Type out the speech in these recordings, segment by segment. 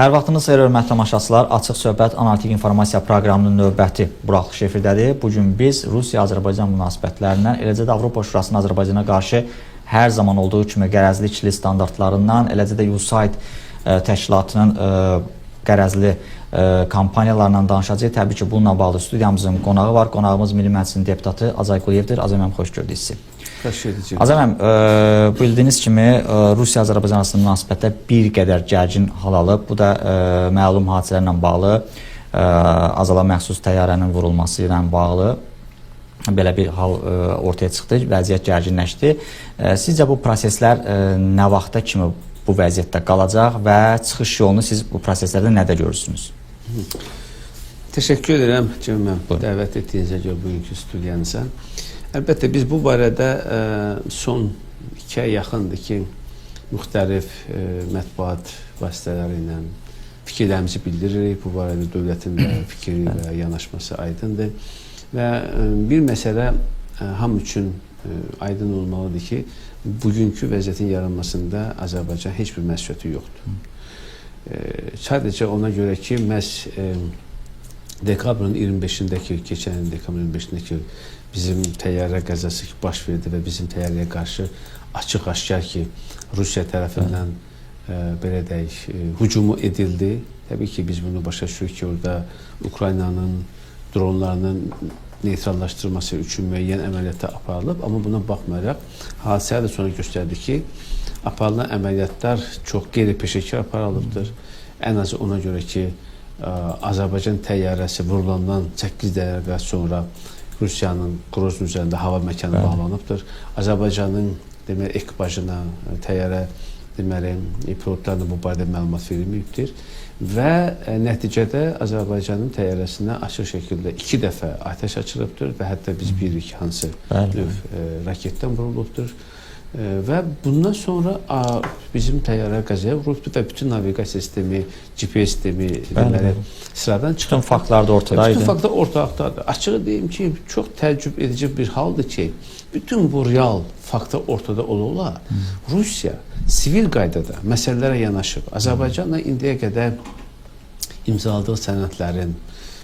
Hər vaxtınız xeyir, hörmətli tamaşaçılar. Açıq söhbət analitik informasiya proqramının növbəti buraxılışı efirdədir. Bu gün biz Rusiya-Azərbaycan münasibətlərindən, eləcə də Avropa Şurasının Azərbaycana qarşı hər zaman olduğu kimi qərəzli ikili standartlarından, eləcə də USAID təşkilatının qərəzli kampaniyalarından danışacağıq. Təbii ki, bununla bağlı studiyamızın qonağı var. Qonağımız Milli Məclisin deputatı Azay Quliyevdir. Azay müəllim, xoş gördük sizi. Azay müəllim, bildiyiniz kimi Rusiya-Azərbaycan arasında münasibətlər bir qədər gərgin hal alıb. Bu da məlum hadisələrlə bağlı, Azala məxsus təyyarənin vurulması ilə bağlı belə bir hal ortaya çıxdı, vəziyyət gərginləşdi. Sizcə bu proseslər nə vaxta kimi bu vəziyyətdə qalacaq və çıxış yolunu siz bu proseslərdə nədə görürsünüz? Təşəkkür edirəm Cemil müəllim, dəvət etdiyinizə görə bugünkü studiyanıza. Əlbəttə biz bu barədə son 2 ay yaxındır ki, müxtəlif mətbuat vasitələri ilə fikirlərimizi bildiririk. Bu barədə dövlətin də fikri və yanaşması aydındır. Və bir məsələ hamı üçün aydın olmalıdır ki, bugünkü vəziyyətin yaranmasında Azərbaycan heç bir məsuliyyəti yoxdur. Sadəcə ona görə ki, məhz dekabrın 25-indəki, keçən ilin dekabrın 25-indəki bizim təyyarə qəzası baş verdi və bizim təyyarəyə qarşı açıq-aşkar ki, Rusiya tərəfindən belə deyək, hücumu edildi. Təbii ki, biz bunu başa düşürük ki, orada Ukraynanın dronlarının neytrallaşdırılması üçün müəyyən əməliyyatlar aparılıb, amma buna baxmayaraq hadisə də sonra göstərdi ki, aparılan əməliyyatlar çox qeyri-peşəkar aparılıbdır. Ən azı ona görə ki, Azərbaycan təyyarəsi vurulandan 8 dəqiqə sonra Rusiyanın Qrozny üzərində hava məkanı bağlanıbdır. Azərbaycanın deməli ekipajına, təyyarə deməli pilotlarına bu barədə məlumat verilməyibdir və nəticədə Azərbaycanın təyyarəsinə açıq şəkildə 2 dəfə atəş açılıbdır və hətta biz bilirik ki, hansı növ raketdən vurulubdur. Və bundan sonra bizim təyyarə qəzaya vurulubdur və bütün naviqasiya sistemi, GPS sistemi deməli sıradan çıxıb. Bütün faktlar da ortadaydı. Bütün faktlar ortalıqdadır. Açığı deyim ki, çox təəccüb edici bir haldır ki, bütün bu real faktlar ortada ola-ola Rusiya sivil qaydada məsələlərə yanaşıb. Azərbaycanla indiyə qədər imzaladığı sənədlərin,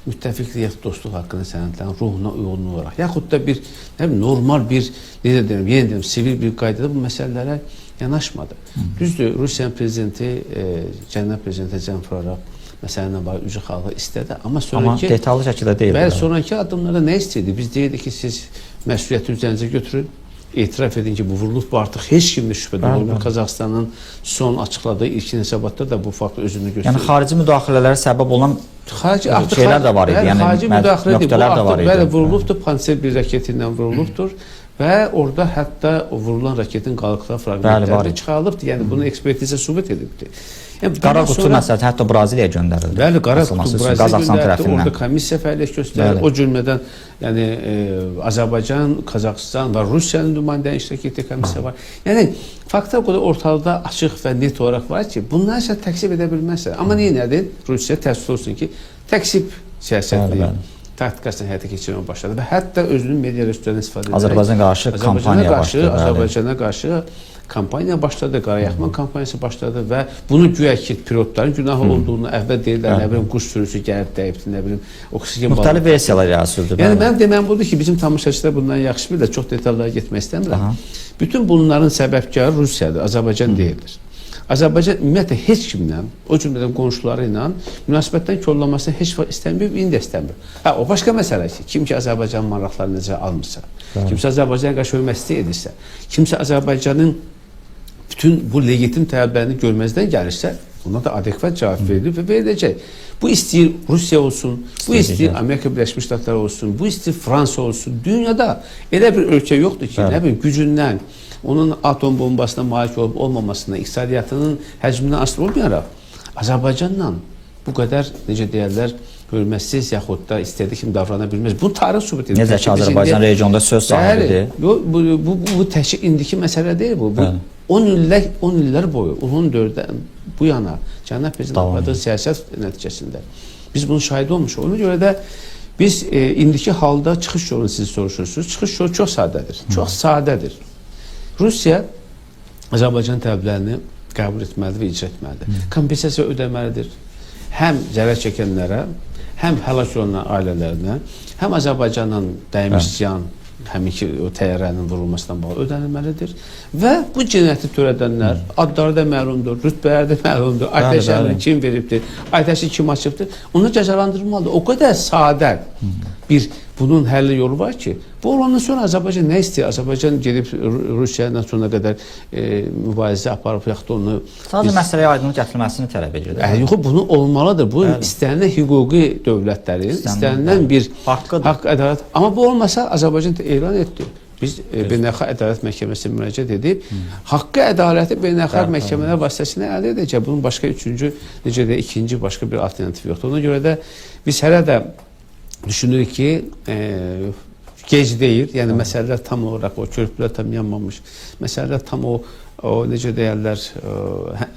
müttəfiqlik, dostluq haqqında sənədlərin ruhuna uyğun olaraq, yaxud da bir nə bilim, normal bir, necə deyim, yenə deyim, sivil bir qaydada bu məsələlərə yanaşmadı. Düzdür, Rusiyanın prezidenti, cənab prezidentə zəng vuraraq məsələ ilə bağlı üzrxahlıq istədi, amma sonraki amma detallı şəkildə deyil. Bəli, sonraki addımlarda nə istəyirdi? Biz deyirdik ki, siz məsuliyyəti üzərinizə götürün, etiraf edin ki, bu vurulub, bu artıq heç kimdə şübhədə olmur. Qazaxıstanın son açıqladığı ilkin hesabatda da bu fakt özünü göstərir. Yəni xarici müdaxilələrə səbəb olan xarici artıq şeylər də var idi. Bəli, Yəni xarici müdaxilə idi. Bu nöqtələr də var artıq idi. Bəli, vurulubdur, Panser bir raketi ilə vurulubdur və orada hətta o vurulan raketin qalıqları fraqmentləri də çıxarılıbdır. Yəni bunu ekspertiza sübut edibdir. Yəni Qara qutu məsələsi hətta Braziliyaya göndərildi. Bəli, qara qutu Braziliya Qazaxıstan göndərildi. tərəfindən. Orada komissiya fəaliyyət göstərir. Bəli. O cümlədən yəni Azərbaycan, Qazaxıstan və Rusiyanın nümayəndələri iştirak etdiyi komissiya var. Yəni faktlar o qədər ortalıqda açıq və net olaraq var ki, bunları sən təksib edə bilməzsən. Amma nə edin? Rusiya təəssüf olsun ki, təksib siyasətini, taktikasını həyata keçirməyə başladı və hətta özünün media resurslarından istifadə edərək Azərbaycana qarşı kampaniya başladı. Azərbaycana qarşı kampaniya başladı, qara yaxma kampaniyası başladı və bunu güya ki, pilotların günahı olduğunu əvvəl deyirlər, nə bilim, quş sürüsü gəlib dəyibdi, nə bilim, oksigen Müxtəlif versiyalar irəli sürdü. Yəni mənim deməyim budur ki, bizim tamaşaçılar bundan yaxşı bilirlər, çox detallara getmək istəmirəm. Bütün bunların səbəbkarı Rusiyadır, Azərbaycan deyildir. Azərbaycan ümumiyyətlə heç kimlə, o cümlədən qonşuları ilə münasibətdən korlanmasını heç vaxt istəmir, indi də istəmir. Hə, o başqa məsələ ki, kim ki Azərbaycanın maraqlarını nəzərə almırsa, kimsə Azərbaycana qarşı hörmətsizlik edirsə, kimsə Azərbaycanın bütün bu legitim tələblərini görməzdən gəlirsə, buna da adekvat cavab verilir və veriləcək. Bu istəyir Rusiya olsun, bu istəyir Amerika Birləşmiş Ştatları olsun, bu istəyir Fransa olsun. Dünyada elə bir ölkə yoxdur ki, nə bilim, gücündən, onun atom bombasına malik olub olmamasına, iqtisadiyyatının həcmindən asılı olmayaraq Azərbaycanla bu qədər, necə deyərlər, hörmətsiz yaxud da istədiyi kimi davrana bilməz. Bu tarix sübut edir. Necə ki, Azərbaycan regionda söz sahibidir. Bu təkcə indiki məsələ deyil bu. Bu 10 illər, 10 illər boyu, 14-dən bu yana cənab prezident apardığı siyasət nəticəsində biz bunun şahidi olmuşuq. Ona görə də biz indiki halda çıxış yolunu siz soruşursunuz. Çıxış yolu çox sadədir. Çox sadədir. Rusiya Azərbaycan tələblərini qəbul etməlidir və icra etməlidir. Kompensasiya ödəməlidir. Həm zərər çəkənlərə, həm həlak olan ailələrinə, həm Azərbaycandan dəymiş ziyan, həminki o təyyarənin vurulmasından bağlı ödənilməlidir. Və bu cinayəti törədənlər adları da məlumdur, rütbələri də məlumdur, atəş əmrini kim veribdir, atəşi kim açıbdır, onu cəzalandırılmalıdır. O qədər sadə bir bunun həlli yolu var ki, bu olandan sonra Azərbaycan nə istəyir? Azərbaycan gedib Rusiya ilə sonuna qədər mübarizə aparıb, yaxud da onu... Sadəcə məsələyə aydınlıq gətirilməsini tələb edir. Yox, bunu olmalıdır. Bu istənilən hüquqi dövlətlərin, istənilən bir haqq, ədalət. Amma bu olmasa Azərbaycan elan etdi. Biz Beynəlxalq Ədalət Məhkəməsinə müraciət edib, haqqı ədaləti beynəlxalq məhkəmələr vasitəsilə əldə edəcək. Bunun başqa üçüncü, necə deyək, ikinci başqa bir alternativ yoxdur. Ona görə də biz hələ də düşünürük ki, gec deyil, yəni məsələlər tam olaraq, o körpülər tam yanmamış, məsələlər tam o necə deyərlər,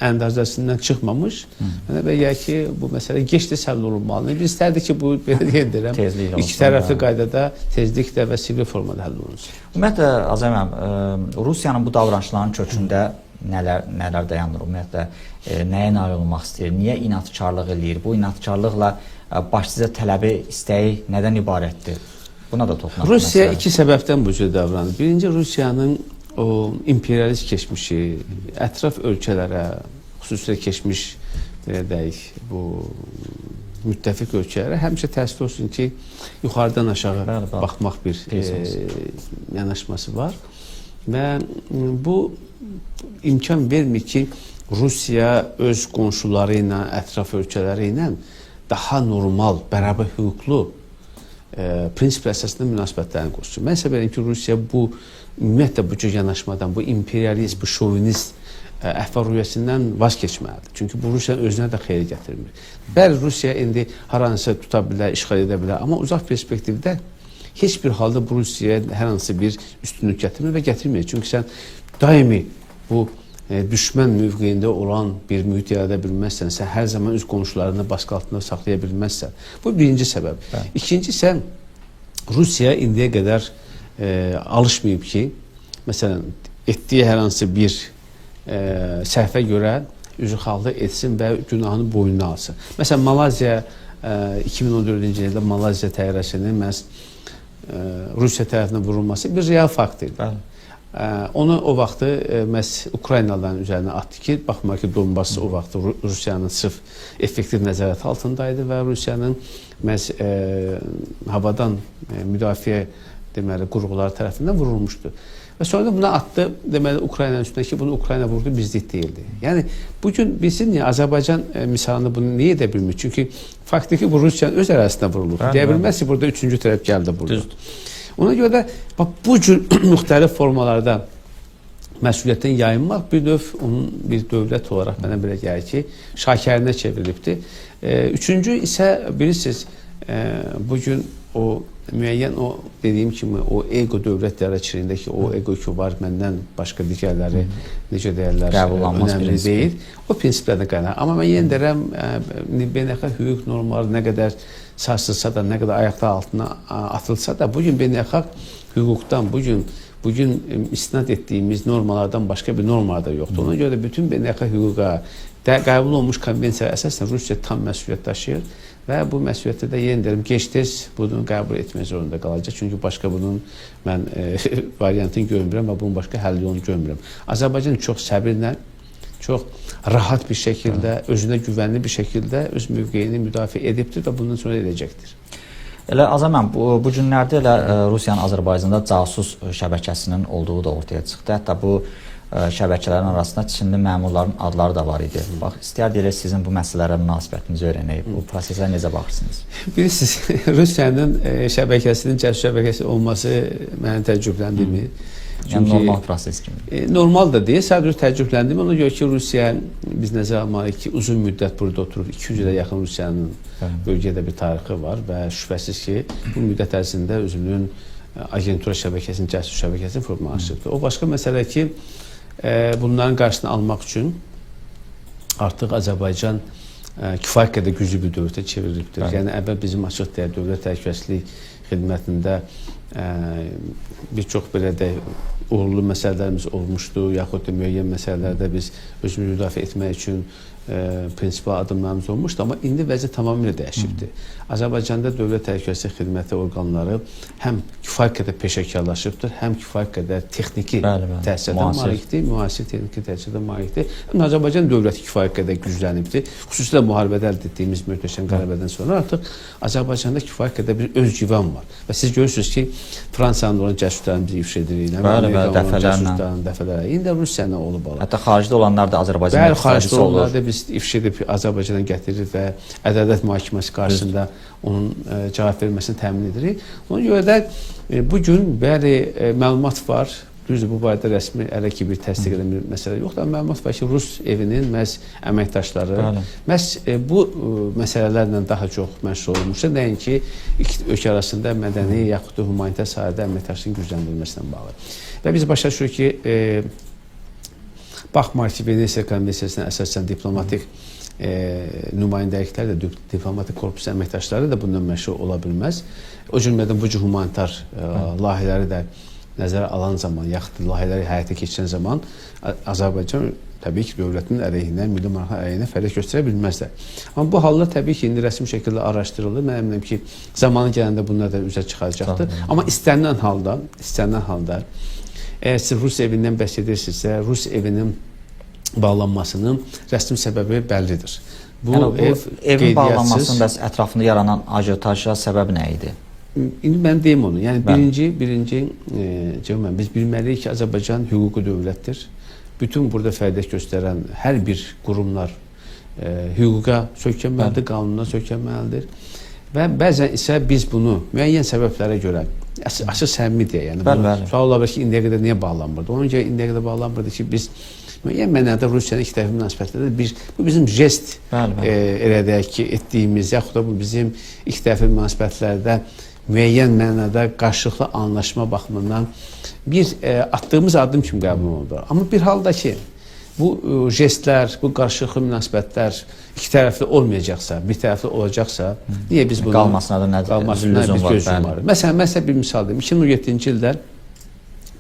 əndazəsindən çıxmamış. Mənə belə gəlir ki, bu məsələ gec-tez həll olunmalıdır. Biz istərdik ki, bu, belə deyirəm, iki tərəfli qaydada tezliklə və sivil formada həll olunsun. Ümumiyyətlə, Azər müəllim, Rusiyanın bu davranışlarının kökündə nələr dayanır? Ümumiyyətlə, nəyə nail olmaq istəyir? Niyə inadkarlıq eləyir? Bu inadkarlıqla başlıca tələbi, istəyi nədən ibarətdir? Buna da toxunaq. Rusiya iki səbəbdən bu cür davranır. Birinci, Rusiyanın o imperialist keçmişi, ətraf ölkələrə, xüsusilə keçmiş, belə deyək, bu müttəfiq ölkələrə həmişə təəssüf olsun ki, yuxarıdan aşağı baxmaq bir yanaşması var. Və bu imkan vermir ki, Rusiya öz qonşuları ilə, ətraf ölkələri ilə daha normal, bərabər hüquqlu prinsip əsasında münasibətlərini qursun. Mən hesab edirəm ki, Rusiya bu, ümumiyyətlə bu cür yanaşmadan, bu imperialist, bu şovinist əhval-ruhiyyəsindən vaz keçməlidir. Çünki bu Rusiyanın özünə də xeyir gətirmir. Bəli, Rusiya indi hər hansı tuta bilər, işğal edə bilər, amma uzaq perspektivdə heç bir halda bu Rusiyaya hər hansı bir üstünlük gətirmir və gətirmir. Çünki sən daimi bu düşmən mövqeyində olan bir mühit yarada bilməzsən, sən hər zaman öz qonşularını baskı altında saxlaya bilməzsən. Bu birinci səbəb. İkinci isə Rusiya indiyə qədər alışmayıb ki, məsələn, etdiyi hər hansı bir səhvə görə üzrxahlıq etsin və günahını boynuna alsın. Məsələn, Malayziya 2014-cü ildə Malayziya təyyarəsinin məhz Rusiya tərəfindən vurulması bir real fakt idi. Bəli. Onu o vaxtı məhz Ukraynalıların üzərinə atdı ki, baxmayaraq ki, Donbas o vaxtı Rusiyanın sırf effektiv nəzarəti altındaydı və Rusiyanın məhz havadan müdafiə deməli, qurğuları tərəfindən vurulmuşdu. Və sonra da buna atdı, deməli, Ukraynanın üstünə ki, bunu Ukrayna vurdu, bizlik deyildi. Yəni, bugün bilsin niyə Azərbaycan misalını bunu niyə edə bilmir? Çünki faktiki bu Rusiyanın öz ərazisində vurulur. Deyə bilməz ki, burada üçüncü tərəf gəldi burada. Düzdür. Ona görə də bax, bu cür müxtəlif formalarda məsuliyyətdən yayınmaq bir növ onun bir dövlət olaraq mənə belə gəlir ki, şakərinə çevrilibdir. Üçüncü isə bilirsiniz, bugün o müəyyən o dediyim kimi o ego dövlət dərəcəsindəki o ego ki var, məndən başqa digərləri necə deyərlər, önəmli deyil. O prinsiplərdən qaynaqlanır. Amma mən yenə deyirəm, beynəlxalq hüquq normaları nə qədər sarsılsa da, nə qədər ayaqlar altına atılsa da, bugün beynəlxalq hüquqdan, bugün istinad etdiyimiz normalardan başqa bir norma da yoxdur. Ona görə də bütün beynəlxalq hüquqa qəbul olunmuş konvensiyaya əsasən Rusiya tam məsuliyyət daşıyır və bu məsuliyyətdə də yenə deyirəm, gec-tez bunu qəbul etmək zorunda qalacaq. Çünki başqa bunun mən variantını görmürəm və bunun başqa həll yolunu görmürəm. Azərbaycan çox səbirlə, çox rahat bir şəkildə, özünə güvənli bir şəkildə öz mövqeyini müdafiə edibdir və bundan sonra edəcəkdir. Elə Azər müəllim, bu günlərdə elə Rusiyanın Azərbaycanda casus şəbəkəsinin olduğu da ortaya çıxdı. Hətta bu şəbəkələrin arasında Çinli məmurların adları da var idi. Bax, istəyərdik elə sizin bu məsələlərə münasibətinizi öyrənək. Bu prosesə necə baxırsınız? Bilirsiniz, Rusiyanın şəbəkəsinin casus şəbəkəsi olması məni təəccübləndirmir. Yəni normal proses kimi. Normal da deyil, sadəcə təəccübləndim. Ona görə ki, Rusiya, biz nəzərə almalıyıq ki, uzun müddət burada oturub, 200 ilə yaxın Rusiyanın bölgədə bir tarixi var və şübhəsiz ki, bu müddət ərzində özünün agentura şəbəkəsinin, casus şəbəkəsinin formalaşıbdır. O başqa məsələ ki, bunların qarşısını almaq üçün artıq Azərbaycan kifayət qədər güclü bir dövlətə çevrilibdir. Bəli. Yəni əvvəl bizim açıq deyək, Dövlət Təhlükəsizlik Xidmətində Bir çox belə də uğurlu məsələlərimiz olmuşdu, yaxud da müəyyən məsələlərdə biz özümüzü müdafiə etmək üçün prinsipial addımlarımız olmuşdu, amma indi vəziyyət tamamilə dəyişibdir. Azərbaycanda Dövlət Təhlükəsizlik Xidməti orqanları həm kifayət qədər peşəkarlaşıbdır, həm kifayət qədər texniki təchizata malikdir, müasir texniki təchizata malikdir. Həm də Azərbaycan dövləti kifayət qədər güclənibdir. Xüsusilə müharibədə əldə etdiyimiz möhtəşəm qələbədən sonra artıq Azərbaycanda kifayət qədər bir özgüvən var. Və siz görürsünüz ki, Fransanın olan cəsuslarını biz ifşa edirik, Amerikanın dəfələrlə. İndi Rusiyanın olub olan. Hətta xaricdə olanlar da Azərbaycana xaricdə olanlar da biz ifşa edib Azərbaycana gətirir və ədalət mühakiməsi qarşısında onun cavab verməsini təmin edirik. Ona görə də bu gün bəli məlumat var. Düzdür, bu barədə rəsmi hələ ki bir təsdiq edən bir məsələ yoxdur, amma məlumat var ki, Rus evinin məhz əməkdaşları məhz bu məsələlərlə daha çox məşğul olmuşlar, nəinki iki ölkə arasında mədəni yaxud da humanitar sahədə əməkdaşlığın gücləndirilməsinə bağlı. Və biz başa düşürük ki, baxmayaraq ki, Venesiya konvensiyasına əsasən diplomatik nümayəndəliklər də, diplomatik korpus əməkdaşları da bundan məşğul ola bilməz. O cümlədən bu cür humanitar layihələri də nəzərə alan zaman, yaxud layihələri həyata keçirən zaman Azərbaycan təbii ki, dövlətin əleyhinə, milli maraqlar əleyhinə fəaliyyət göstərə bilməzlər. Amma bu hallar təbii ki, indi rəsmi şəkildə araşdırılır. Mən əminəm ki, zamanı gələndə bunlar da üzə çıxacaqdır. Amma istənilən halda, əgər siz Rus evindən bəhs edirsinizsə, Rus evinin bağlanmasının rəsmi səbəbi bəllidir. Bu, yəni, bu evin bağlanmasının bəs ətrafında yaranan ajiotaja səbəbi nə idi? İndi mən deyim onu. Yəni birinci Cəmil, biz bilməliyik ki, Azərbaycan hüquqi dövlətdir. Bütün burada fəaliyyət göstərən hər bir qurumlar hüquqa söykənməlidir, qanuna söykənməlidir. Və bəzən isə biz bunu müəyyən səbəblərə görə açıq səmimi deyə, yəni bunu, sual ola bilər ki, indiyə qədər niyə bağlanmırdı? Ona görə indiyə qədər bağlanmırdı ki, biz müəyyən mənada Rusiyanın iki tərəfli münasibətlərdə bu bizim jest elə deyək ki, etdiyimiz, yaxud da bu bizim iki tərəfli münasibətlərdə müəyyən mənada qarşılıqlı anlaşma baxımından bir atdığımız addım kimi qəbul olunur. Amma bir halda ki, bu jestlər, bu qarşılıqlı münasibətlər iki tərəfli olmayacaqsa, bir tərəfli olacaqsa, niyə biz bunu qalmasına da nə lüzum var? Məsələn, mən sizə bir misal deyim. 2017-ci ildə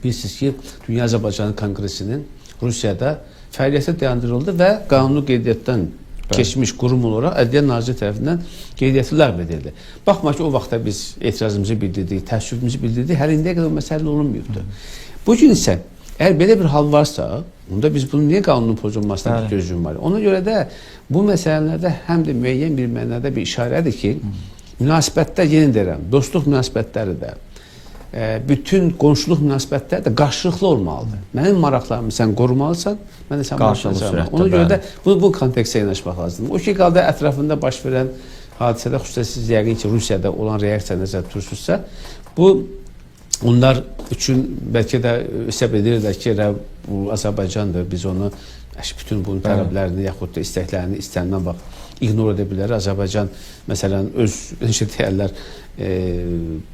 bilirsiniz ki, Dünya Azərbaycanı Konqresinin Rusiyada fəaliyyəti dayandırıldı və qanuni qeydiyyatdan keçmiş qurum olaraq Ədliyyə Naziri tərəfindən qeydiyyatı ləğv edildi. Baxma ki, o vaxtda biz etirazımızı bildirdik, təəssüfümüzü bildirdik, hələ indiyə qədər o məsələ olunmayıbdır. Bugün isə əgər belə bir hal varsa, onda biz bunu niyə qanunun pozulmasına göz yummalıyıq? Ona görə də bu məsələlərdə həm də müəyyən bir mənada bir işarədir ki, münasibətlər, yenə deyirəm, dostluq münasibətləri də, bütün qonşuluq münasibətləri də qarşılıqlı olmalıdır. Mənim maraqlarımı sən qorumalısan, mən də sənin maraqlarını. Ona görə də bu kontekstə yanaşmaq lazımdır. O ki, qaldı ətrafında baş verən hadisədə, xüsusilə siz yəqin ki, Rusiyada olan reaksiya nəzərdə tutursunuzsa, bu onlar üçün bəlkə də hesab edirlər ki, bu Azərbaycandır, biz onu bütün bunun tələblərini yaxud da istəklərini istənilən vaxt ignor edə bilər. Azərbaycan məsələn öz, necə deyərlər,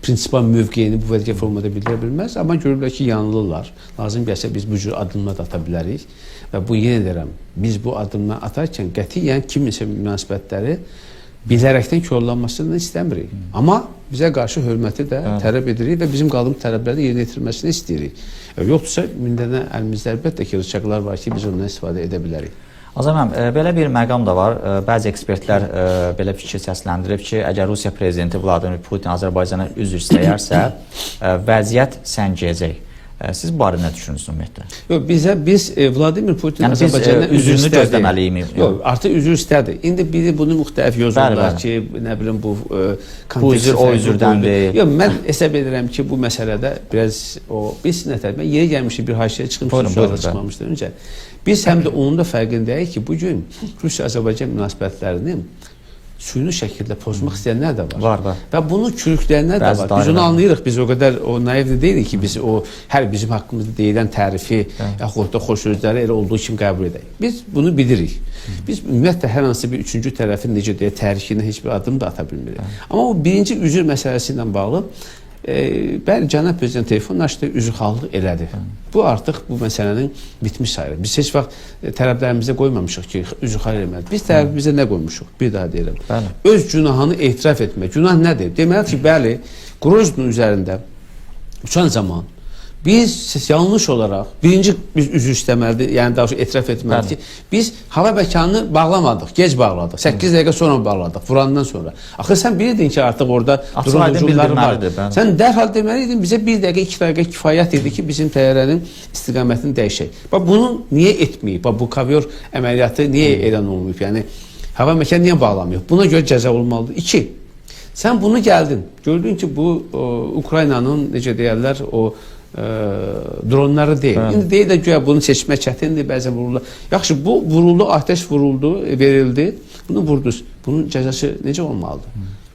prinsipal mövqeyini bu vəziyyət formada bildirə bilməz, amma görürlər ki, yanılırlar. Lazım gəlsə biz bu cür addımlar da ata bilərik və bu yenə deyirəm, biz bu addımları atarkən qətiyyən kiminsə münasibətləri bilərəkdən korlanmasını istəmirik. Amma bizə qarşı hörməti də tələb edirik və bizim qaldığımız tələbləri də yerinə yetirməsini istəyirik. Yoxdursa, gündədən əlimizdə əlbəttə ki, rıçaqlar var ki, biz ondan istifadə edə bilərik. Azər müəllim, belə bir məqam da var. Bəzi ekspertlər belə fikir səsləndirib ki, əgər Rusiya prezidenti Vladimir Putin Azərbaycana üzr istəyərsə, vəziyyət səngiyəcək. Siz bu barədə nə düşünürsünüz ümumiyyətlə? Yox, biz Vladimir Putin yəni Azərbaycandan üzrünü gözləməliyik. Yox, artıq üzr istədi. İndi biri bunu müxtəlif yozurlar ki, nə bilim bu bu üzr o üzrdən deyil. Yox, mən hesab edirəm ki, bu məsələdə biraz o biz nətər mən yeri gəlmişik bir haşiyə çıxmışıq, suala çıxmamışdan öncə. Biz həm də onun da fərqindəyik ki, bu gün Rusiya-Azərbaycan münasibətlərinin süni şəkildə pozmaq istəyənlər də var. Var. Və bunu kürükləyənlər də var. Biz onu anlayırıq. Biz o qədər o naiv deyilik ki, biz o hər bizim haqqımızda deyilən tərifi, yaxud da xoş sözləri elə olduğu kimi qəbul edək. Biz bunu bilirik. Biz ümumiyyətlə hər hansı bir üçüncü tərəfin necə deyə tərikinə heç bir addım da ata bilmirik. Amma o birinci üzr məsələsi ilə bağlı bəli, cənab prezident telefon açdı, üzrxahlıq elədi. Bu artıq bu məsələnin bitmiş sayılır. Biz heç vaxt tələblərimizə qoymamışıq ki, üzrxahlıq eləməli. Biz tələbimizə nə qoymuşuq? Bir daha deyirəm. Bəli. Öz günahını etiraf etmək. Günah nədir? Deməli ki, bəli, Groznun üzərində Uçan zaman biz yanlış olaraq birinci biz üzr istəməlidir, yəni daha doğrusu etiraf etməlidir ki, biz hava məkanını bağlamadıq, gec bağladıq. 8 dəqiqə sonra bağladıq, vurandan sonra. Axı sən bilirdin ki, artıq orada dron hücumları var. Bəli. Sən dərhal deməliydin bizə 1 dəqiqə, 2 dəqiqə kifayət idi ki, bizim təyyarənin istiqamətini dəyişək. Bax bunu niyə etməyib? Bax bu Kovyor əməliyyatı niyə elan olunmayıb? Yəni hava məkanı niyə bağlamayıb? Buna görə cəza olmalıdır. 2. Sən bunu gəldin, gördün ki, bu Ukraynanın necə deyərlər, o dronları deyil. Bəli. İndi deyirlər güya bunu seçmək çətindir, bəzən vururlar. Yaxşı, bu vuruldu, atəş vuruldu, verildi. Bunu vurdunuz. Bunun cəzası necə olmalıdır?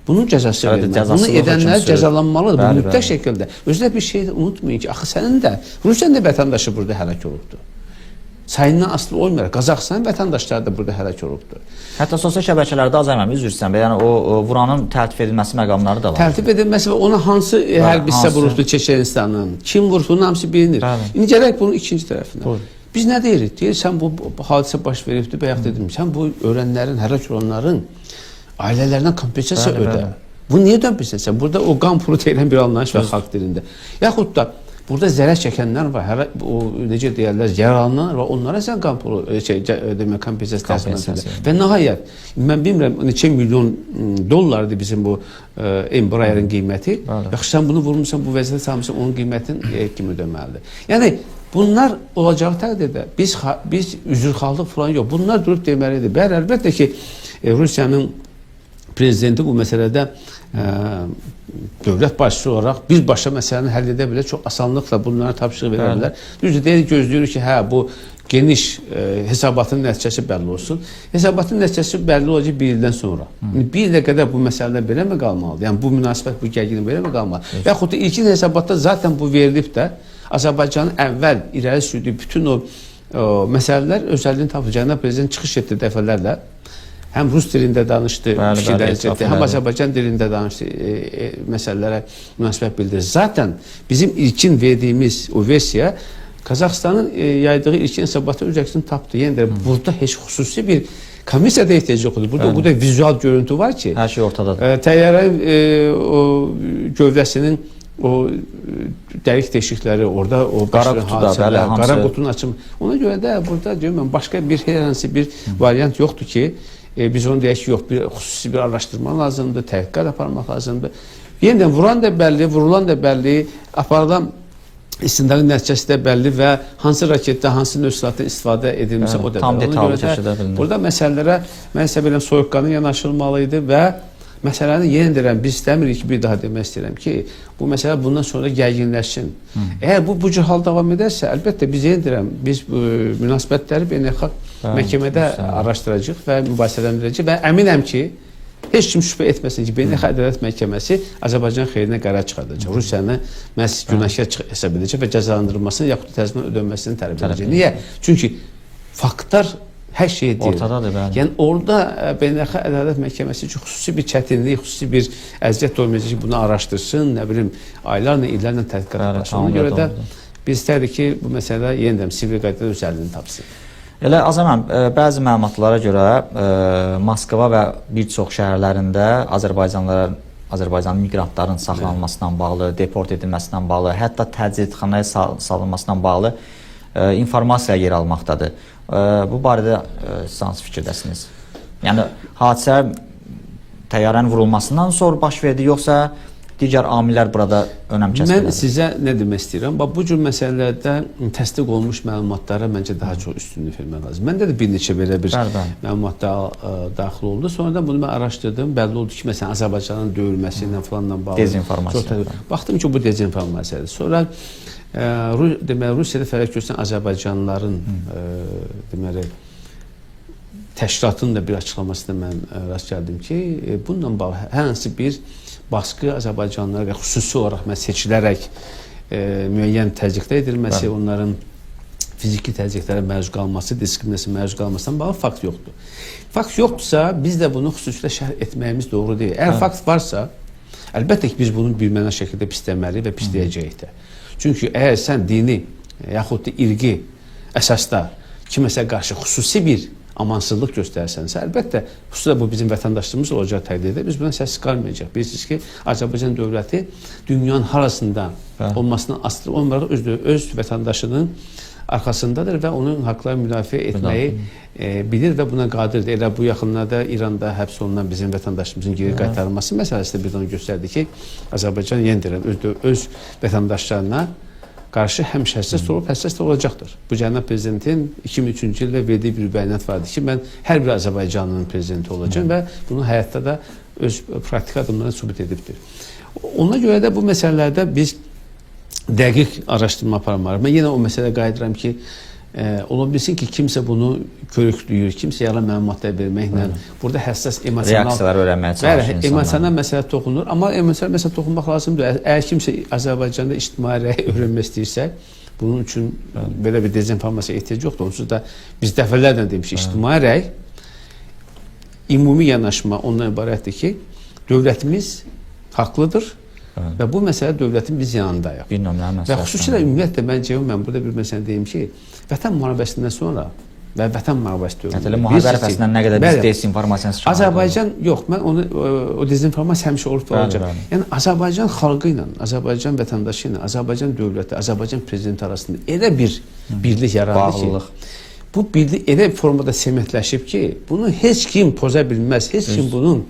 Bunun cəzası Bəli, verilməlidir. Bunu cəzasızlıq hökm edənlər sürür. cəzalanmalıdır. Bəli, Bu mütləq bəli. şəkildə. Özü də bir şey də unutmayın ki, axı sənin də Rusiyanın da vətəndaşı burada həlak olubdur. Sayından asılı olmayaraq Qazaxıstan vətəndaşları da burada həlak olubdur. Hətta sosial şəbəkələrdə Azər müəllim, üzr istəyirəm, yəni o vuranın təltif edilməsi məqamları da var. Təltif edilməsi və ona hansı hərbi hissə hansı? vurubdur Çeçenistanın, kim vurub, bunun hamısı bilinir. Bəli. İndi gələk bunun ikinci tərəfinə. Buyurun. Biz nə deyirik? Deyir, sən bu hadisə baş veribdir, bayaq dedim, sən bu ölənlərin, həlak olanların ailələrinə kompensasiya Bəli, ödə. bəli. Bunu niyə ödəmirsən sən? Burada o qan pulu deyilən bir anlayış var xalq dilində. Yaxud da burada zərər çəkənlər var, hələ o necə deyərlər, yaralananlar var. Onlara sən qan pulu demək kompensasiya təslim Kompensasiya. edə. Və nəhayət mən bilmirəm neçə milyon dollardır bizim bu Embraer'in qiyməti. Bəli. Yaxşı sən bunu vurmusan, bu vəziyyətə salmısan, onun qiymətini kim ödəməlidir? Yəni bunlar olacağı təqdirdə biz üzrxahlıq falan yox. Bunlar durub deməlidir. Bəli, əlbəttə ki, Rusiyanın prezidenti bu məsələdə dövlət başçısı olaraq birbaşa məsələni həll edə bilər, çox asanlıqla bunlara tapşırıq verə bilər. Düzdür, deyir, gözləyirik ki, hə, bu geniş hesabatın nəticəsi bəlli olsun. Hesabatın nəticəsi bəlli olacaq bir ildən sonra. İndi bir ilə qədər bu məsələlər belə mi qalmalıdır? Yəni bu münasibət, bu gərginlik belə mi qalmalıdır? Yaxud da ilkin hesabatda zaten bu verilib də Azərbaycanın əvvəl irəli sürdüyü bütün o məsələlər özəlliyini tapır. Cənab Prezident çıxış etdi dəfələrlə. Həm rus dilində danışdı, Bəli, fikirləri bəli, etdi, həm etiraf Azərbaycan dilində danışdı, məsələlərə münasibət bildirdi. Zaten bizim ilkin verdiyimiz o versiya Qazaxıstanın yaydığı ilkin hesabatı öz əksini tapdı. Yəni də burada heç xüsusi bir komissiyada ehtiyac yoxdur. Burada o qədər vizual görüntü var ki, Hər şey ortadadır. Təyyarənin o gövdəsinin o dəlik deşikləri orada o Qara baş verən qutuda, hadisələr, bəli, hamısı- qara qutunun açımı. Ona görə də burada deyirəm mən başqa bir hər hansı bir variant yoxdur ki, biz onu deyək ki, yox, bir xüsusi bir araşdırma lazımdır, təhqiqat aparmaq lazımdır. Yenə də vuran da bəlli, vurulan da bəlli, aparılan istintaqın nəticəsi də bəlli və hansı raketdə, hansı növ silahdan istifadə edilmişsə Bəli, o da tam bəlli. Ona detallı görə də şəkildə bilinir. Burada məsələlərə mən hesab edirəm soyuqqanlı yanaşılmalı idi və məsələni yenə deyirəm, biz istəmirik ki, bir daha demək istəyirəm ki, bu məsələ bundan sonra gərginləşsin. Əgər bu cür hal davam edərsə, əlbəttə biz yenə deyirəm, biz bu münasibətləri beynəlxalq məhkəmədə araşdıracağıq və mübahisələndirəcəyik və əminəm ki, heç kim şübhə etməsin ki, Beynəlxalq Ədalət Məhkəməsi Azərbaycan xeyrinə qərar çıxardacaq. Rusiyanı məhz günahkar hesab edəcək və cəzalandırılmasını yaxud da təzmin ödənməsini tələb edəcək. Niyə? Çünki faktlar hər şeyi deyir. Ortadadır, bəli. Yəni orada Beynəlxalq Ədalət Məhkəməsi üçün xüsusi bir çətinlik, xüsusi bir əziyyət olmayacaq ki, bunu araşdırsın, nə bilim, aylarla, illərlə tədqiqat aparsın. Ona görə də biz istərdik ki, bu məsələ yenə də sivil qaydada öz həllini tapsın. Elə Azər müəllim, bəzi məlumatlara görə Moskva və bir çox şəhərlərində Azərbaycanlı miqrantların saxlanılmasından bağlı, deport edilməsindən bağlı, hətta təcridxanaya salınmasından bağlı informasiya yer almaqdadır. Bu barədə siz hansı fikirdəsiniz? Yəni hadisə təyyarənin vurulmasından sonra baş verdi, yoxsa digər amillər burada önəm kəsb Mən elədi? sizə nə demək istəyirəm? Bax, bu cür məsələlərdə təsdiq olunmuş məlumatlara məncə daha çox üstünlük vermək lazım. Məndə də bir neçə belə bir Bəli, bəli. məlumat da daxil oldu. Sonradan bunu mən araşdırdım. Bəlli oldu ki, məsələn, Azərbaycanın döyülməsi ilə falanla bağlı. Dezinformasiya. Baxdım ki, bu dezinformasiyadır. Sonra deməli Rusiyada fəaliyyət göstərən Azərbaycanlıların deməli təşkilatın da bir açıqlamasına mən rast gəldim ki, bununla bağlı hər hansı bir baskı Azərbaycanlılara və xüsusi olaraq mən seçilərək müəyyən təzyiqlər edilməsi, Bəli. onların fiziki təzyiqlərə məruz qalması, diskriminasiya məruz qalmasından bağlı fakt yoxdur. Fakt yoxdursa, biz də bunu xüsusilə şərh etməyimiz doğru deyil. Əgər fakt varsa, əlbəttə ki, biz bunu birməna şəkildə pisləməliyik və pisləyəcəyik də. Çünki əgər sən dini yaxud da irqi əsasda kiməsə qarşı xüsusi bir amansızlıq göstərsənsə, əlbəttə, xüsusilə bu bizim vətəndaşlığımız olacağı təqdirdə biz buna səs çıxarmayacaq. Bilirsiniz ki, Azərbaycan dövləti dünyanın harasında olmasından asılı olmayaraq öz vətəndaşının arxasındadır və onun haqlarını müdafiə etməyi bilir və buna qadirdir. Elə bu yaxınlarda İranda həbs olunan bizim vətəndaşımızın geri qaytarılması məsələsi də bir onu göstərdi ki, Azərbaycan yenə deyirəm, öz vətəndaşlarına qarşı həmişə həssas olub, həssas da olacaqdır. Bu cənab prezidentin 2003-cü ildə verdiyi bir bəyanat vardı ki, mən hər bir Azərbaycanlının prezidenti olacağam və bunu həyatda da öz praktik addımlarına sübut edibdir. Ona görə də bu məsələlərdə biz dəqiq araşdırma aparmalıyıq. Mən yenə o məsələyə qayıdıram ki, ola bilsin ki, kimsə bunu körüklüyür, kimsə yalan məlumatlar verməklə burada həssas emosional reaksiyalar öyrənməyə çalışır insanlar. Emosional məsələ toxunur, amma emosional məsələ toxunmaq lazımdır. Əgər kimsə Azərbaycanda ictimai rəy öyrənmək istəyirsə, bunun üçün belə bir dezinformasiyaya ehtiyac yoxdur. Onsuz da biz dəfələrlə demişik, ictimai rəy ümumi yanaşma ondan ibarətdir ki, dövlətimiz haqlıdır. Bəli. Və bu məsələ dövlətin biz yanındayıq. Bir nömrəli məsələ. Və xüsusilə ümumiyyətlə mən burada bir məsələ deyim ki, vətən müharibəsindən sonra və vətən müharibəsi dövründə. Hətta müharibə ərəfəsindən nə qədər biz dezinformasiyanı çıxarırıq. Azərbaycan yox, mən onu o dezinformasiya həmişə olub və olacaq. Bəli. Yəni Azərbaycan xalqı ilə, Azərbaycan vətəndaşı ilə, Azərbaycan dövləti, Azərbaycan prezidenti arasında elə bir birlik yarandı Bağlılıq. Ki, bu birlik elə bir formada sementləşib ki, bunu heç kim poza bilməz, heç kim bunun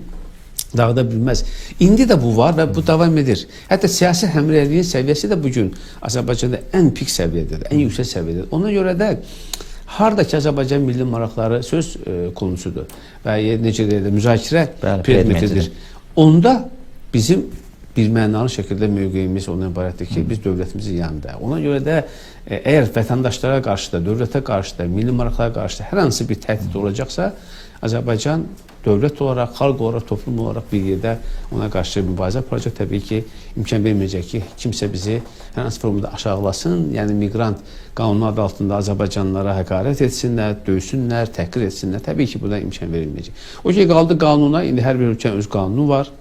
dağıda bilməz. İndi də bu var və bu davam edir. Hətta siyasi həmrəyliyin səviyyəsi də bugün Azərbaycanda ən pik səviyyədədir, ən yüksək səviyyədədir. Ona görə də harda ki Azərbaycan milli maraqları söz konusudur və necə deyirlər, müzakirə predmetidir. Onda bizim bir mənalı şəkildə mövqeyimiz ondan ibarətdir ki, biz dövlətimizin yanındayıq. Ona görə də əgər vətəndaşlara qarşı da, dövlətə qarşı da, milli maraqlara qarşı da hər hansı bir təhdid olacaqsa, Azərbaycan dövlət olaraq, xalq olaraq, toplum olaraq bir yerdə ona qarşı mübarizə aparacaq. Təbii ki, imkan verməyəcək ki, kimsə bizi hər hansı formada aşağılasın, yəni miqrant qanunu adı altında Azərbaycanlılara həqarət etsinlər, döysünlər, təhqir etsinlər. Təbii ki, buna imkan verilməyəcək. O ki, qaldı qanuna, indi hər bir ölkənin öz qanunu var.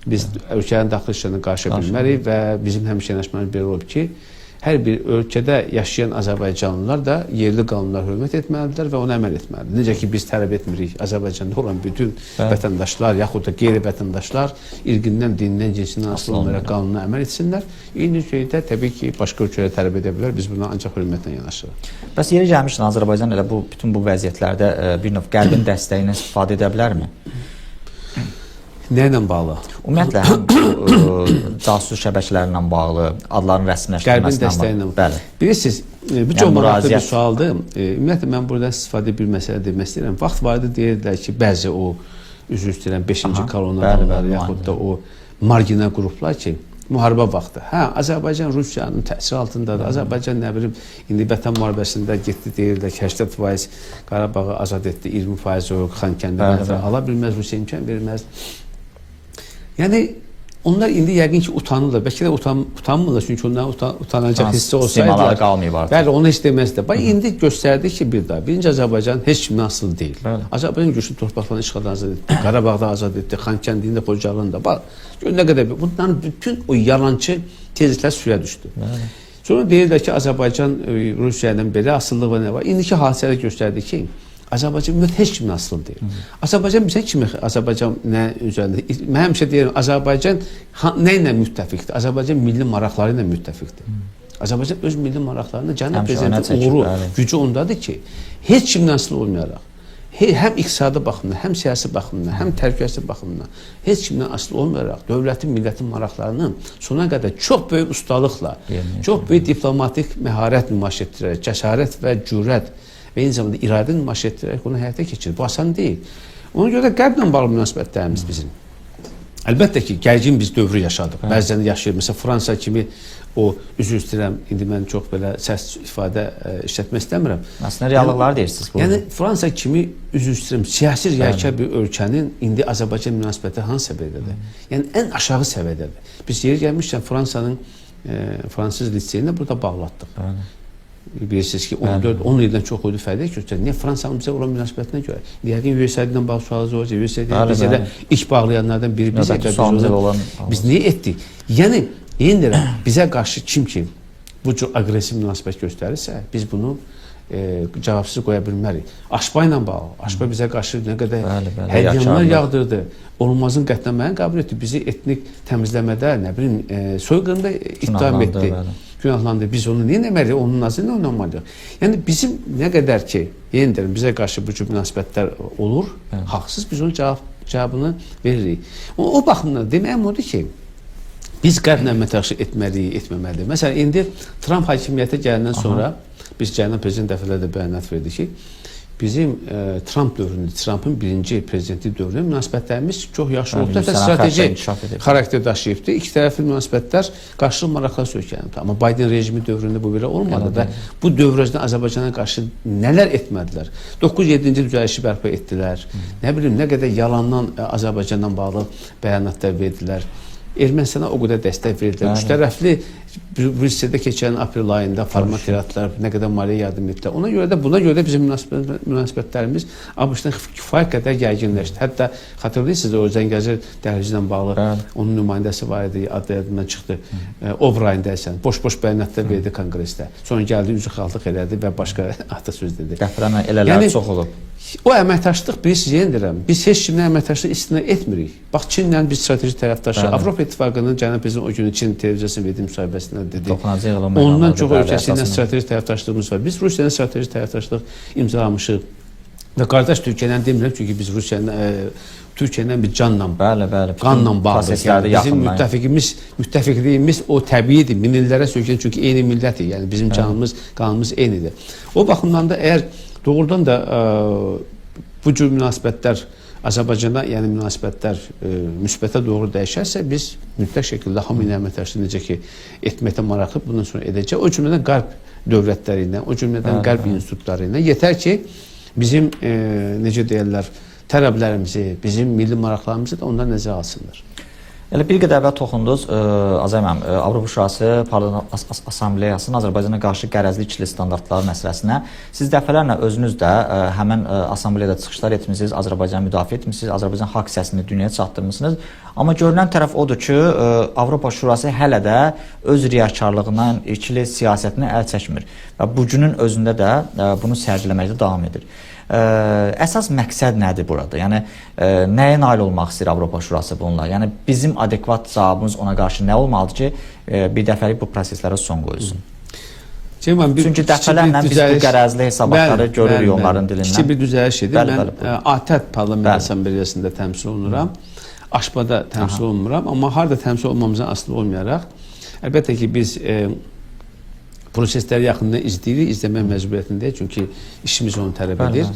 Biz ölkənin daxili işlərinə qarışa bilmərik və bizim həmişə yanaşmamız belə olub ki, hər bir ölkədə yaşayan Azərbaycanlılar da yerli qanunlara hörmət etməlidirlər və ona əməl etməlidirlər. Necə ki, biz tələb etmirik Azərbaycanda olan bütün vətəndaşlar, yaxud da qeyri-vətəndaşlar irqindən, dinindən, cinsindən asılı olmayaraq qanuna əməl etsinlər. Eyni şeydə təbii ki, başqa ölkələr tələb edə bilər. Biz buna ancaq hörmətlə yanaşırıq. Bəs yeri gəlmişdir, Azərbaycan elə bu bütün bu vəziyyətlərdə bir növ Qərbin dəstəyindən istifadə edə bilərmi? Nə ilə bağlı? Ümumiyyətlə, həm casus şəbəkələri ilə bağlı, adların rəsmiləşdirilməsinə Qərbin dəstəyi ilə. Bəli. Bilirsiniz, bu çox maraqlı bir sualdır. Ümumiyyətlə, mən buradan istifadə bir məsələ demək istəyirəm. Vaxt var idi, deyirdilər ki, bəzi o, üzr istəyirəm, 5-ci kolonna adamları, yaxud da o marginal qruplar ki, müharibə vaxtı. Hə, Azərbaycan Rusiyanın təsiri altındadır. Azərbaycan, nə bilim, indi vətən müharibəsində getdi, deyirlər ki, 80% Qarabağı azad etdi, 20% o Xankəndə ala bilməz, Rusiya imkan verməz. Yəni, onlar indi yəqin ki, utanırlar. Bəlkə də utanmırlar, çünki onların utanacaq hissi olsaydılar. Qalmayıb artıq. Bəli, onu heç deməzdilər. Bax, indi göstərdi ki, bir daha. Birinci, Azərbaycan heç kimdən asılı deyil. Bəli. Azərbaycan güclü torpaqlarını işğaldan azad etdi. Qarabağda azad etdi, Xankəndini də, Xocalını da. Bax, gör nə qədər. Bunların bütün o yalancı tezliklər suya düşdü. Bəli. Sonra deyirlər ki, Azərbaycan Rusiya ilə belə asılılıq və nə var. İndiki hadisələr göstərdi ki, Azərbaycan ümumiyyətlə heç kimdən asılı deyil. Azərbaycan bizə kimi Azərbaycan nə üzərində? Mən həmişə deyirəm, Azərbaycan nə ilə müttəfiqdir? Azərbaycan milli maraqları ilə müttəfiqdir. Azərbaycan öz milli maraqlarını cənab prezidentin uğuru, gücü ondadır ki, heç kimdən asılı olmayaraq, həm iqtisadi baxımdan, həm siyasi baxımdan, həm təhlükəsizlik baxımından heç kimdən asılı olmayaraq dövlətin, millətin maraqlarını sona qədər çox böyük ustalıqla, çox böyük diplomatik məharət nümayiş etdirərək, cəsarət və cürət və eyni zamanda iradə nümayiş etdirərək onu həyata keçirir. Bu asan deyil. Ona görə də Qərblə bağlı münasibətlərimiz bizim. Əlbəttə ki, gərgin biz dövrü yaşadıq. Bəzən yaşayır. Məsələn, Fransa kimi o, üzr istəyirəm, indi mən çox belə səs ifadə işlətmək istəmirəm. Əslində, reallıqları deyirsiniz. Yəni, Fransa kimi, üzr istəyirəm, siyasi riyakar bir ölkənin indi Azərbaycan münasibəti hansı səviyyədədir? Yəni, ən aşağı səviyyədədir. Biz yeri gəlmişkən Fransanın fransız liseyini burada bağlatdıq. Bəli. Bilirsiniz ki, 14-10 ildən çox idi fəaliyyət göstərir. Niyə? Fransanın bizə olan münasibətinə görə. Yəqin USAID ilə bağlı sualınız olacaq. USAID biz elə ilk bağlayanlardan biri biz elə. Biz niyə etdik? Yəni, yenə deyirəm, bizə qarşı kim ki bu cür aqressiv münasibət göstərirsə, biz bunu cavabsız qoya bilmərik. AŞPA ilə bağlı. AŞPA bizə qarşı nə qədər hədyanlar yağdırdı. Olmazın qətnaməni qəbul etdi. Bizi etnik təmizləmədə, nə bilim, soyqırımda ittiham etdi. Günahlandı. Biz onu nə etməliyik? Onun nazı ilə oynamalıyıq. Yəni bizim nə qədər ki, yenə deyirəm, bizə qarşı bu cür münasibətlər olur, haqsız, biz onun cavabını veririk. O baxımdan deməyim odur ki, biz Qərblə əməkdaşlıq etməliyik, etməməliyik. Məsələn, indi Tramp hakimiyyətə gələndən sonra biz cənab prezident dəfələrlə bəyanat verdi ki, bizim Tramp dövründə, Trampın birinci prezidentlik dövründə münasibətlərimiz çox yaxşı oldu. Hətta strateji xarakter daşıyıbdı. İki tərəfli münasibətlər qarşılıqlı maraqlara söykənibdi. Amma Biden rejimi dövründə bu belə olmadı və bu dövr ərzində Azərbaycana qarşı nələr etmədilər? 9-7-ci düzəlişi bərpa etdilər. Nə bilim, nə qədər yalandan Azərbaycandan bağlı bəyanatlar verdilər. Ermənistana o qədər dəstək verdilər. Üç tərəfli Brüsseldə keçən aprel ayında format yaratdılar, nə qədər maliyyə yardım etdilər. Ona görə də, buna görə də bizim münasibətlərimiz ABŞ-dan kifayət qədər gərginləşdi. Hətta xatırlayırsınız o Zəngəzur dəhlizi ilə bağlı onun nümayəndəsi var idi, adı yadımdan çıxdı. O'Brien deyəsən, boş-boş bəyanatlar verdi konqresdə. Sonra gəldi, üzrxahlıq elədi və başqa atasöz dedi. Dəfələrlə elələr çox olub. O əməkdaşlıq, bilirsiniz, yenə deyirəm, biz heç kimlə əməkdaşlıq istisna etmirik. Bax, Çinlə biz strateji tərəfdaşıq. Avropa İttifaqının cənab prezident o gün Çin televiziyasının verdiyi müsahibəsində dedi. Ondan çox ölkəsi ilə strateji tərəfdaşlığımız var. Biz Rusiya ilə strateji tərəfdaşlıq imzalamışıq. Və qardaş Türkiyə ilə demirəm, çünki biz Rusiya ilə, Türkiyə ilə bir canla, qanla bağlıyıq. Yəni, bizim müttəfiqliyimiz o təbiidir, min illərə söykənir, çünki eyni millətik. Yəni bizim canımız, qanımız eynidir. O baxımdan da əgər doğrudan da bu cür münasibətlər Azərbaycana, yəni münasibətlər müsbətə doğru dəyişərsə, biz mütləq şəkildə hamı ilə əməkdaşlıq necə ki etməkdə maraqlı, bundan sonra edəcək. O cümlədən Qərb dövlətləri ilə, o cümlədən Qərb institutları ilə. Yetər ki, bizim, necə deyirlər, tələblərimizi, bizim milli maraqlarımızı da onlar nəzərə alsınlar. Elə bir qədər əvvəl toxundunuz, Azər müəllim, Avropa Şurası Parlament Assambleyasının Azərbaycana qarşı qərəzli ikili standartları məsələsinə. Siz dəfələrlə özünüz də həmin assambleyada çıxışlar etmisiniz, Azərbaycanı müdafiə etmisiniz, Azərbaycan haqq səsini dünyaya çatdırmısınız. Amma görünən tərəf odur ki, Avropa Şurası hələ də öz riyakarlığından, ikili siyasətinə əl çəkmir və bugünün özündə də bunu sərgiləməkdə davam edir. Əsas məqsəd nədir burada? Yəni nəyə nail olmaq istəyir Avropa Şurası bununla? Yəni bizim adekvat cavabımız ona qarşı nə olmalıdır ki, bir dəfəlik bu proseslərə son qoyulsun? Çünki dəfələrlə biz bu qərəzli hesabatları görürük onların dilindən. Kiçik bir düzəliş idi. Mən ATƏT Parlament Assambleyasında təmsil olunuram. AŞPA-da təmsil olunmuram. Amma harada təmsil olmamızdan asılı olmayaraq, əlbəttə ki, biz prosesləri yaxından izləyirik, izləmək məcburiyyətindəyik, çünki işimiz onu tələb edir.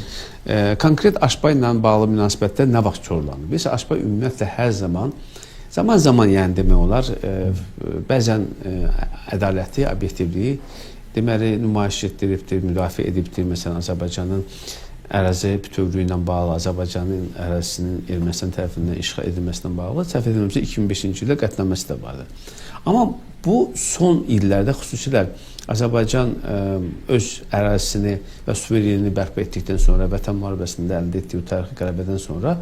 Konkret AŞPA ilə bağlı münasibətlər nə vaxt korlanır? Biz AŞPA ümumiyyətlə hər zaman, zaman-zaman yəni demək olar, bəzən ədaləti, obyektivliyi deməli, nümayiş etdiribdir, müdafiə edibdir. Məsələn, Azərbaycanın ərazi bütövlüyü ilə bağlı, Azərbaycanın ərazisinin Ermənistan tərəfindən işğal edilməsinə bağlı, səhv etmirəmsə 2005-ci ildə qətnaməsi də vardı. Amma bu son illərdə xüsusilə Azərbaycan öz ərazisini və suverenliyini bərpa etdikdən sonra, Vətən müharibəsində əldə etdiyi tarixi qələbədən sonra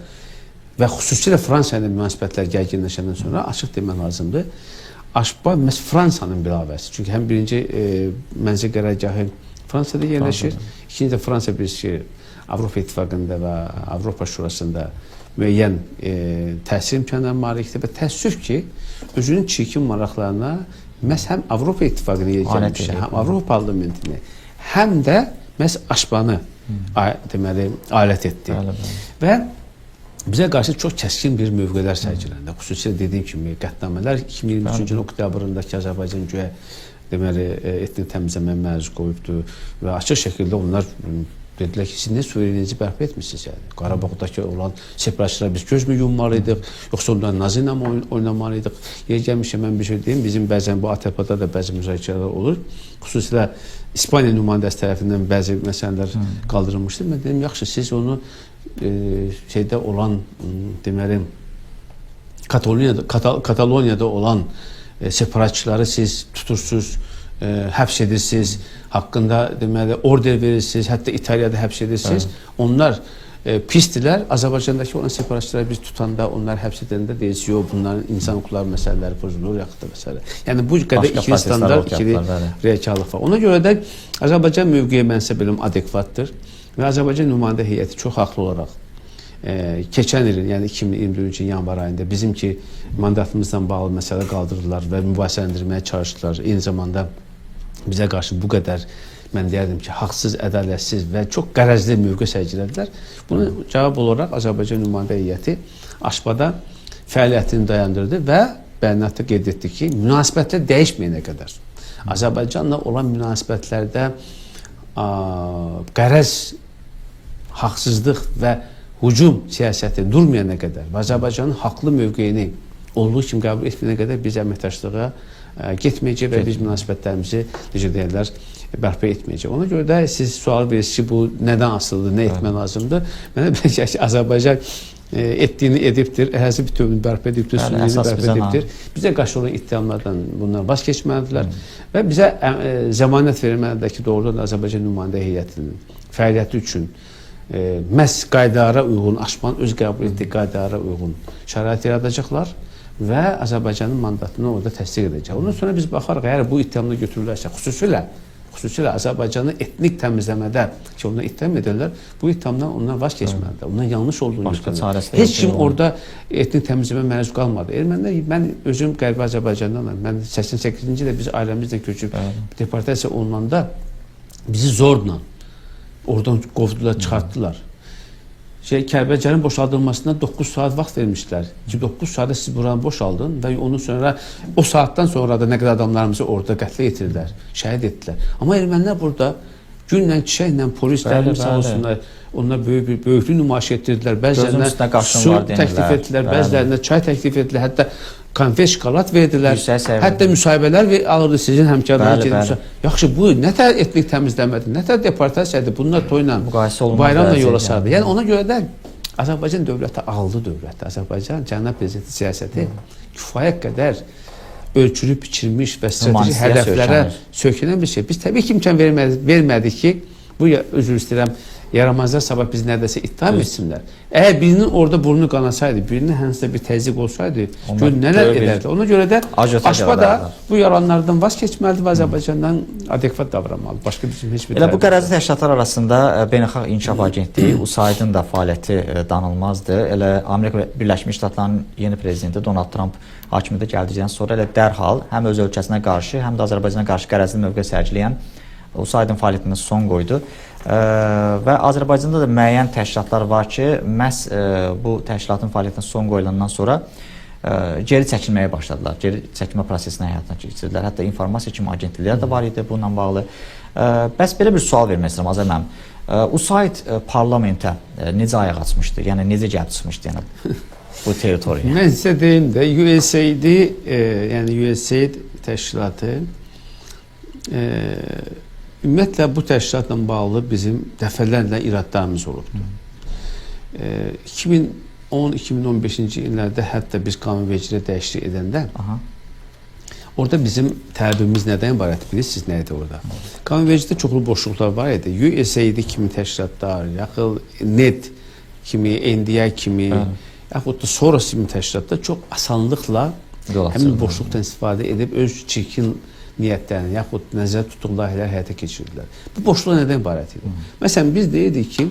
və xüsusilə Fransa ilə münasibətlər gərginləşəndən sonra açıq demək lazımdır. AŞPA məhz Fransanın bir əlavəsi. Çünki həm birinci mənzil qərargahı Fransada yerləşir, ikinci də Fransa bilirsiniz ki, Avropa İttifaqında və Avropa Şurasında müəyyən təsir imkanlarına malikdir və təəssüf ki, özünün çirkin maraqlarına məhz həm Avropa İttifaqını yer gəlmişdir, həm Avropa Parlamentini, həm də məhz AŞPA-nı deməli, alət etdi. Bəli, bəli. Və bizə qarşı çox kəskin bir mövqelər sərgiləndi. Xüsusilə dediyim kimi qətnamələr 2023-cü ilin oktyabrındakı Azərbaycan güya deməli etnik təmizləməyə məruz qoyubdu və açıq şəkildə onlar dedilər ki, siz niyə suverenliyinizi bərpa etmişsiniz yəni? Qarabağdakı olan separatçılar biz göz mü yummalıydıq, yoxsa onların nazı ilə mi oynamalıydıq? Yer gəlmişəm, mən bir şey deyim, bizim bəzən bu ATP-da da bəzi müzakirələr olur. Xüsusilə İspaniya nümayəndəsi tərəfindən bəzi məsələlər qaldırılmışdı. Mən dedim, yaxşı, siz onu şeydə olan, deməli, Kataloniyada olan separatçıları siz tutursunuz, həbs edirsiniz, haqqında deməli order verirsiniz, hətta İtaliyada həbs edirsiniz. Onlar pisdirlər. Azərbaycandakı olan separatistləri biz tutanda, onlar həbs edəndə deyirsiniz, yox, bunların insan hüquqları məsələləri pozulur, yaxud da və s. Yəni bu qədər ikili standart, ikili riyakarlıq var. Ona görə də Azərbaycan mövqeyi mən sizə bilim adekvatdır və Azərbaycan nümayəndə heyəti çox haqlı olaraq keçən ilin, yəni 2024-cü ilin yanvar ayında bizim ki mandatımızla bağlı məsələ qaldırdılar və mübahisələndirməyə çalışdılar. Eyni zamanda bizə qarşı bu qədər, mən deyərdim ki, haqsız, ədalətsiz və çox qərəzli mövqe sərgilədilər. Bunu cavab olaraq Azərbaycan nümayəndə heyəti AŞPA-da fəaliyyətini dayandırdı və bəyanatda qeyd etdi ki, münasibətlər dəyişməyənə qədər Azərbaycanla olan münasibətlərdə qərəz, haqsızlıq və hücum siyasəti durmayana qədər və Azərbaycanın haqlı mövqeyini olduğu kimi qəbul etməyənə qədər biz əməkdaşlığa getməyəcək və biz münasibətlərimizi, necə deyirlər, bərpa etməyəcək. Ona görə də siz sual verirsiniz ki, bu nədən asılıdır, nə etmək lazımdır? Mənə belə gəlir ki, Azərbaycan etdiyini edibdir, ərazi bütövlüyünü bərpa edibdir, sünniyyini bərpa edibdir. Bizə qarşı olan ittihamlardan bundan vaz keçməlidirlər və bizə zəmanət verməlidirlər ki, doğrudan da Azərbaycan nümayəndə heyətinin fəaliyyəti üçün məhz qaydalara uyğun, AŞPA-nın öz qəbul etdiyi qaydalara uyğun şərait yaradacaqlar və Azərbaycanın mandatını orada təsdiq edəcək. Ondan sonra biz baxarıq, əgər bu ittihamlar götürülərsə, xüsusilə Azərbaycanı etnik təmizləmədə ki, onlar ittiham edirlər, bu ittihamdan onlar vaz keçməlidirlər. Ondan yanlış olduğunu göstərirlər. Heç kim orada etnik təmizləmə məruz qalmadı. Ermənilər, mən özüm Qərbi Azərbaycandanam. Mən 88-ci ildə biz ailəmizlə köçüb deportasiya olunanda bizi zorla oradan qovdular, çıxartdılar. Kəlbəcərin boşaldılmasına 9 saat vaxt vermişlər ki, 9 saatda siz buranı boşaldın və ondan sonra o saatdan sonra da nə qədər adamlarımızı orada qətlə yetirdilər, şəhid etdilər. Amma ermənilər burada günlə, çiçəklə, polislərimiz sağ olsunlar, onlar böyük bir böyüklük nümayiş etdirdilər. Bəzilərinə su təklif etdilər, bəzilərinə çay təklif etdilər, hətta konfet, şokolad verdilər. Hətta müsahibələr alırdı sizin həmkarlarınız. Yaxşı, bu nə tər etnik təmizləmədir, nə tər deportasiyadır, bunlar toyla, bayramla yola saldı. Yəni ona görə də Azərbaycan dövləti ağıllı dövlətdir. Azərbaycan cənab prezidenti siyasəti kifayət qədər ölçülüb biçilmiş və strateji hədəflərə söykənən bir şey. Biz təbii ki, imkan vermədik ki, bu, üzr istəyirəm, yaramazlar sabah biz nədəsə ittiham etsinlər. Əgər birinin orada burnu qanasaydı, birinin hansısa bir təzyiq olsaydı, gör nələr edərdi. Ona görə də AŞPA da bu yalanlardan vaz keçməlidir və Azərbaycandan adekvat davranmalıdır. Başqa bizim heç bir Elə bu qərəzli təşkilatlar arasında Beynəlxalq İnkişaf Agentliyi USAID-in də fəaliyyəti danılmazdır. Elə Amerika Birləşmiş Ştatlarının yeni prezidenti Donald Trump hakimiyyətə gəldikdən sonra elə dərhal həm öz ölkəsinə qarşı, həm də Azərbaycana qarşı qərəzli mövqe sərgiləyən USAID-in fəaliyyətinə son qoydu. Və Azərbaycanda da müəyyən təşkilatlar var ki, məhz bu təşkilatın fəaliyyətinə son qoyulandan sonra geri çəkilməyə başladılar. Geri çəkilmə prosesini həyatına keçirdilər. Hətta informasiya kimi agentliklər də var idi bununla bağlı. Bəs belə bir sual vermək istəyirəm Azər müəllim. USAID parlamentə necə ayaq açmışdı? Yəni necə gəlib çıxmışdı yəni bu territoriyaya? Mən sizə deyim də, USAID, yəni USAID təşkilatı ümumiyyətlə bu təşkilatla bağlı bizim dəfələrlə iradlarımız olubdur. 2010-2015-ci illərdə hətta biz qanunvericiliyə dəyişiklik edəndə orada bizim tələbimiz nədən ibarət bilirsiniz, nə idi orada? Qanunvericilikdə çoxlu boşluqlar var idi. USAID kimi təşkilatlar, yaxud NED kimi, NDI kimi, yaxud da Soros kimi təşkilatlar çox asanlıqla həmin boşluqdan istifadə edib öz çirkin niyyətlərini, yaxud nəzərdə tutduğu layihələri həyata keçirdilər. Bu boşluq nədən ibarət idi? Məsələn, biz deyirdik ki,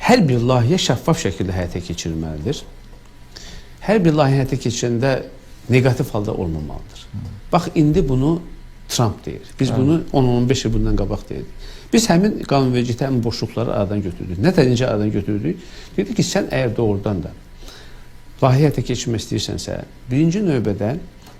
hər bir layihə şəffaf şəkildə həyata keçirilməlidir. Hər bir layihə həyata keçirəndə neqativ halda olmamalıdır. Bax, indi bunu Trump deyir. Biz bunu 10-15 il bundan qabaq deyirdik. Biz həmin qanunvericilikdə həmin boşluqları aradan götürdük. Nə tər necə aradan götürdük? Dedik ki, sən əgər doğrudan da layihə həyata keçirmək istəyirsənsə, birinci növbədə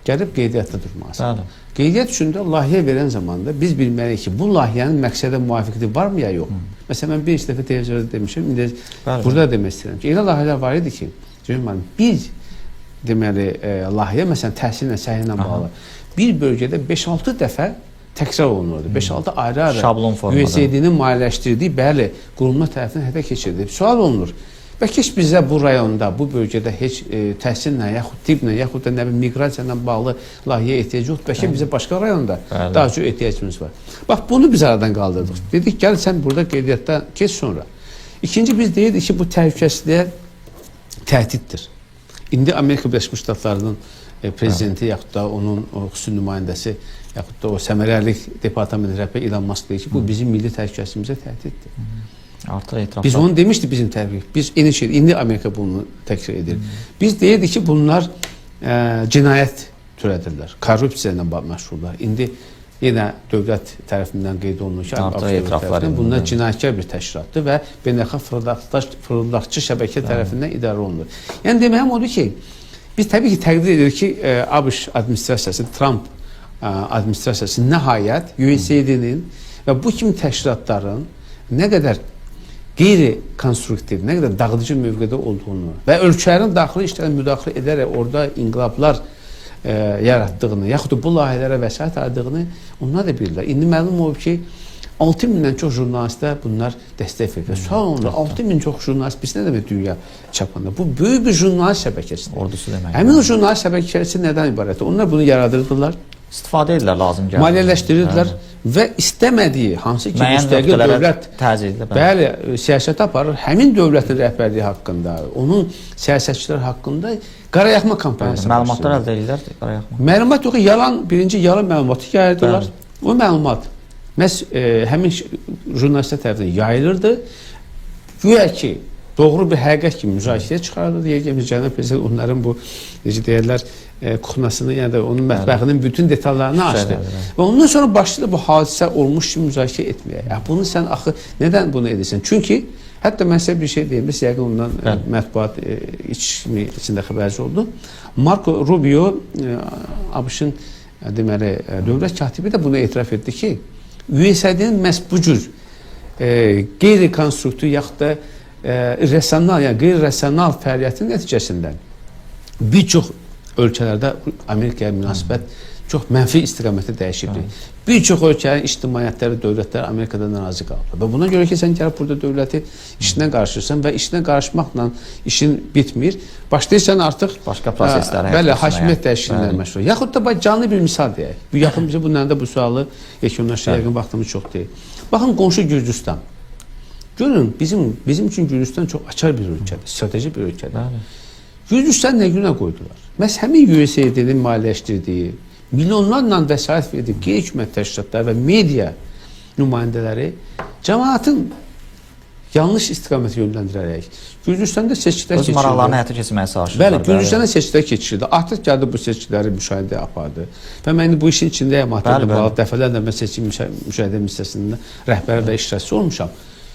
gəlib qeydiyyatda durmalısan. Qeydiyyat üçün də layihə verən zamanda biz bilməliyik ki, bu layihənin məqsədə müvafiqliyi varmı ya yox. Məsələn, mən bir neçə dəfə televizorda demişəm, indi burada demək istəyirəm ki, elə layihələr var idi ki, bir deməli, layihə, məsələn, təhsillə, səhiyyə bağlı bir bölgədə 5-6 dəfə təkrar olunurdu. 5-6 ayrı-ayrı USAID-nin maliyyələşdirdiyi, bəli, qurumlar tərəfindən həyata keçirilib. Sual olunur. Bəlkə heç bizə bu rayonda, bu bölgədə heç təhsillə, yaxud tibblə, yaxud da nə bilim miqrasiya ilə bağlı layihəyə ehtiyac yoxdur. Bəlkə bizə başqa rayonda daha çox ehtiyacımız var. Bax, bunu biz aradan qaldırdıq. Dedik, gəl sən burada qeydiyyatda keç sonra. İkinci, biz deyirdik ki, bu təhlükəsizliyə təhdiddir. İndi Amerika Birləşmiş Ştatlarının prezidenti, yaxud da onun o xüsusi nümayəndəsi, yaxud da o səmərəlilik departamenti rəhbəri Elon Musk deyir ki, bu bizim milli təhlükəsizliyimizə təhdiddir. Artıq etiraflar. Biz onu demişdik, bizim təhlükə. Biz eyni şey, indi Amerika bunu təkrar edir. Biz deyirdik ki, bunlar cinayət törədirlər, korrupsiya ilə məşğullar. İndi yenə dövlət tərəfindən qeyd olunur ki, Artıq ABŞ dövlət etiraflar tərəfindən indi, bunlar bəli. cinayətkar bir təşkilatdır və beynəlxalq fırıldaqçı şəbəkə tərəfindən idarə olunur. Yəni deməyim odur ki, biz təbii ki, təqdir edirik ki, ABŞ administrasiyası, Trump administrasiyası nəhayət USAID-nin və bu kimi təşkilatların nə qədər qeyri-konstruktiv, nə qədər dağıdıcı mövqedə olduğunu və ölkələrin daxili işlərinə müdaxilə edərək orada inqilablar yaratdığını, yaxud da bu layihələrə vəsait ayırdığını onlar da bilirlər. İndi məlum olub ki, 6 mindən çox jurnalistə bunlar dəstək verir. Sual olunur, 6 min çox jurnalist biz nə demək dünya çapında? Bu böyük bir jurnalist şəbəkəsidir. Ordusu demək. Həmin o jurnalist şəbəkəsi nədən ibarətdir? Onlar bunu yaradırdılar, İstifadə edirlər lazım gəldi. maliyyələşdirirdilər və istəmədiyi hansı ki Müəyyən müstəqil nöqtələrə dövlət təzyiqli. Bəli. Bəli, siyasət aparır. Həmin dövlətin rəhbərliyi haqqında, onun siyasətçiləri haqqında qarayaqma kampaniyası Məlumatlar başlayır. əldə edirlər, qarayaqma. Məlumat yox, yalan, birinci yalan məlumatı yayırdılar. Bəli. O məlumat məhz həmin jurnalistlər tərəfindən yayılırdı. Güya ki, doğru bir həqiqət kimi müzakirəyə çıxarılırdı. Yəqin ki, cənab prezident onların bu, necə deyirlər, kuxnasını, yəni də onun mətbəxinin bütün detallarını açdı. Bəli, Və ondan sonra başladı bu hadisə olmuş kimi müzakirə etməyə. Ya bunu sən axı nədən bunu edirsən? Çünki hətta mən sizə bir şey deyim, siz yəqin ondan mətbuat içində xəbərci oldu. Marco Rubio, ABŞ-ın deməli dövlət katibi də bunu etiraf etdi ki, USAID-nin məhz bu cür qeyri-konstruktiv yaxud da irrasional, yəni qeyri-rasional fəaliyyətin nəticəsində bir çox ölkələrdə Amerikaya münasibət çox mənfi istiqamətdə dəyişibdir. Bir çox ölkənin ictimaiyyətləri, dövlətləri Amerikadan narazı qaldı. Və buna görə ki, sən gəlib burada dövləti işinə qarışırsan və işinə qarışmaqla işin bitmir. Başlayırsan artıq Başqa proseslərə həyata Bəli, keçirməyə. hakimiyyət dəyişikliyindən məşğul. Yaxud da bax canlı bir misal deyək. Bu yaxın bizə bundan da bu sualı yekunlaşdıraq, yəqin vaxtımız çox deyil. Baxın qonşu Gürcüstan. Görün bizim üçün Gürcüstan çox açar bir ölkədir, strateji bir ölkədir. Bəli. Gürcüstan nə günə qoydular? Məhz həmin USAID-nin maliyyələşdirdiyi, milyonlarla vəsait verdiyi qeyri-hökumət təşkilatları və media nümayəndələri cəmaatın yanlış istiqamətə yönləndirərək Gürcüstanda seçkilər Öz keçirildi. maraqlarını həyata keçirməyə çalışırlar. Bəli, Gürcüstanda seçkilər keçirildi. Artıq gəldi bu seçkiləri müşahidə apardı. Və mən indi bu işin içindəyəm, Bəli, bəli. bağlı dəfələrlə mən seçki müşahidə missiyasında rəhbəri və iştirakçısı olmuşam.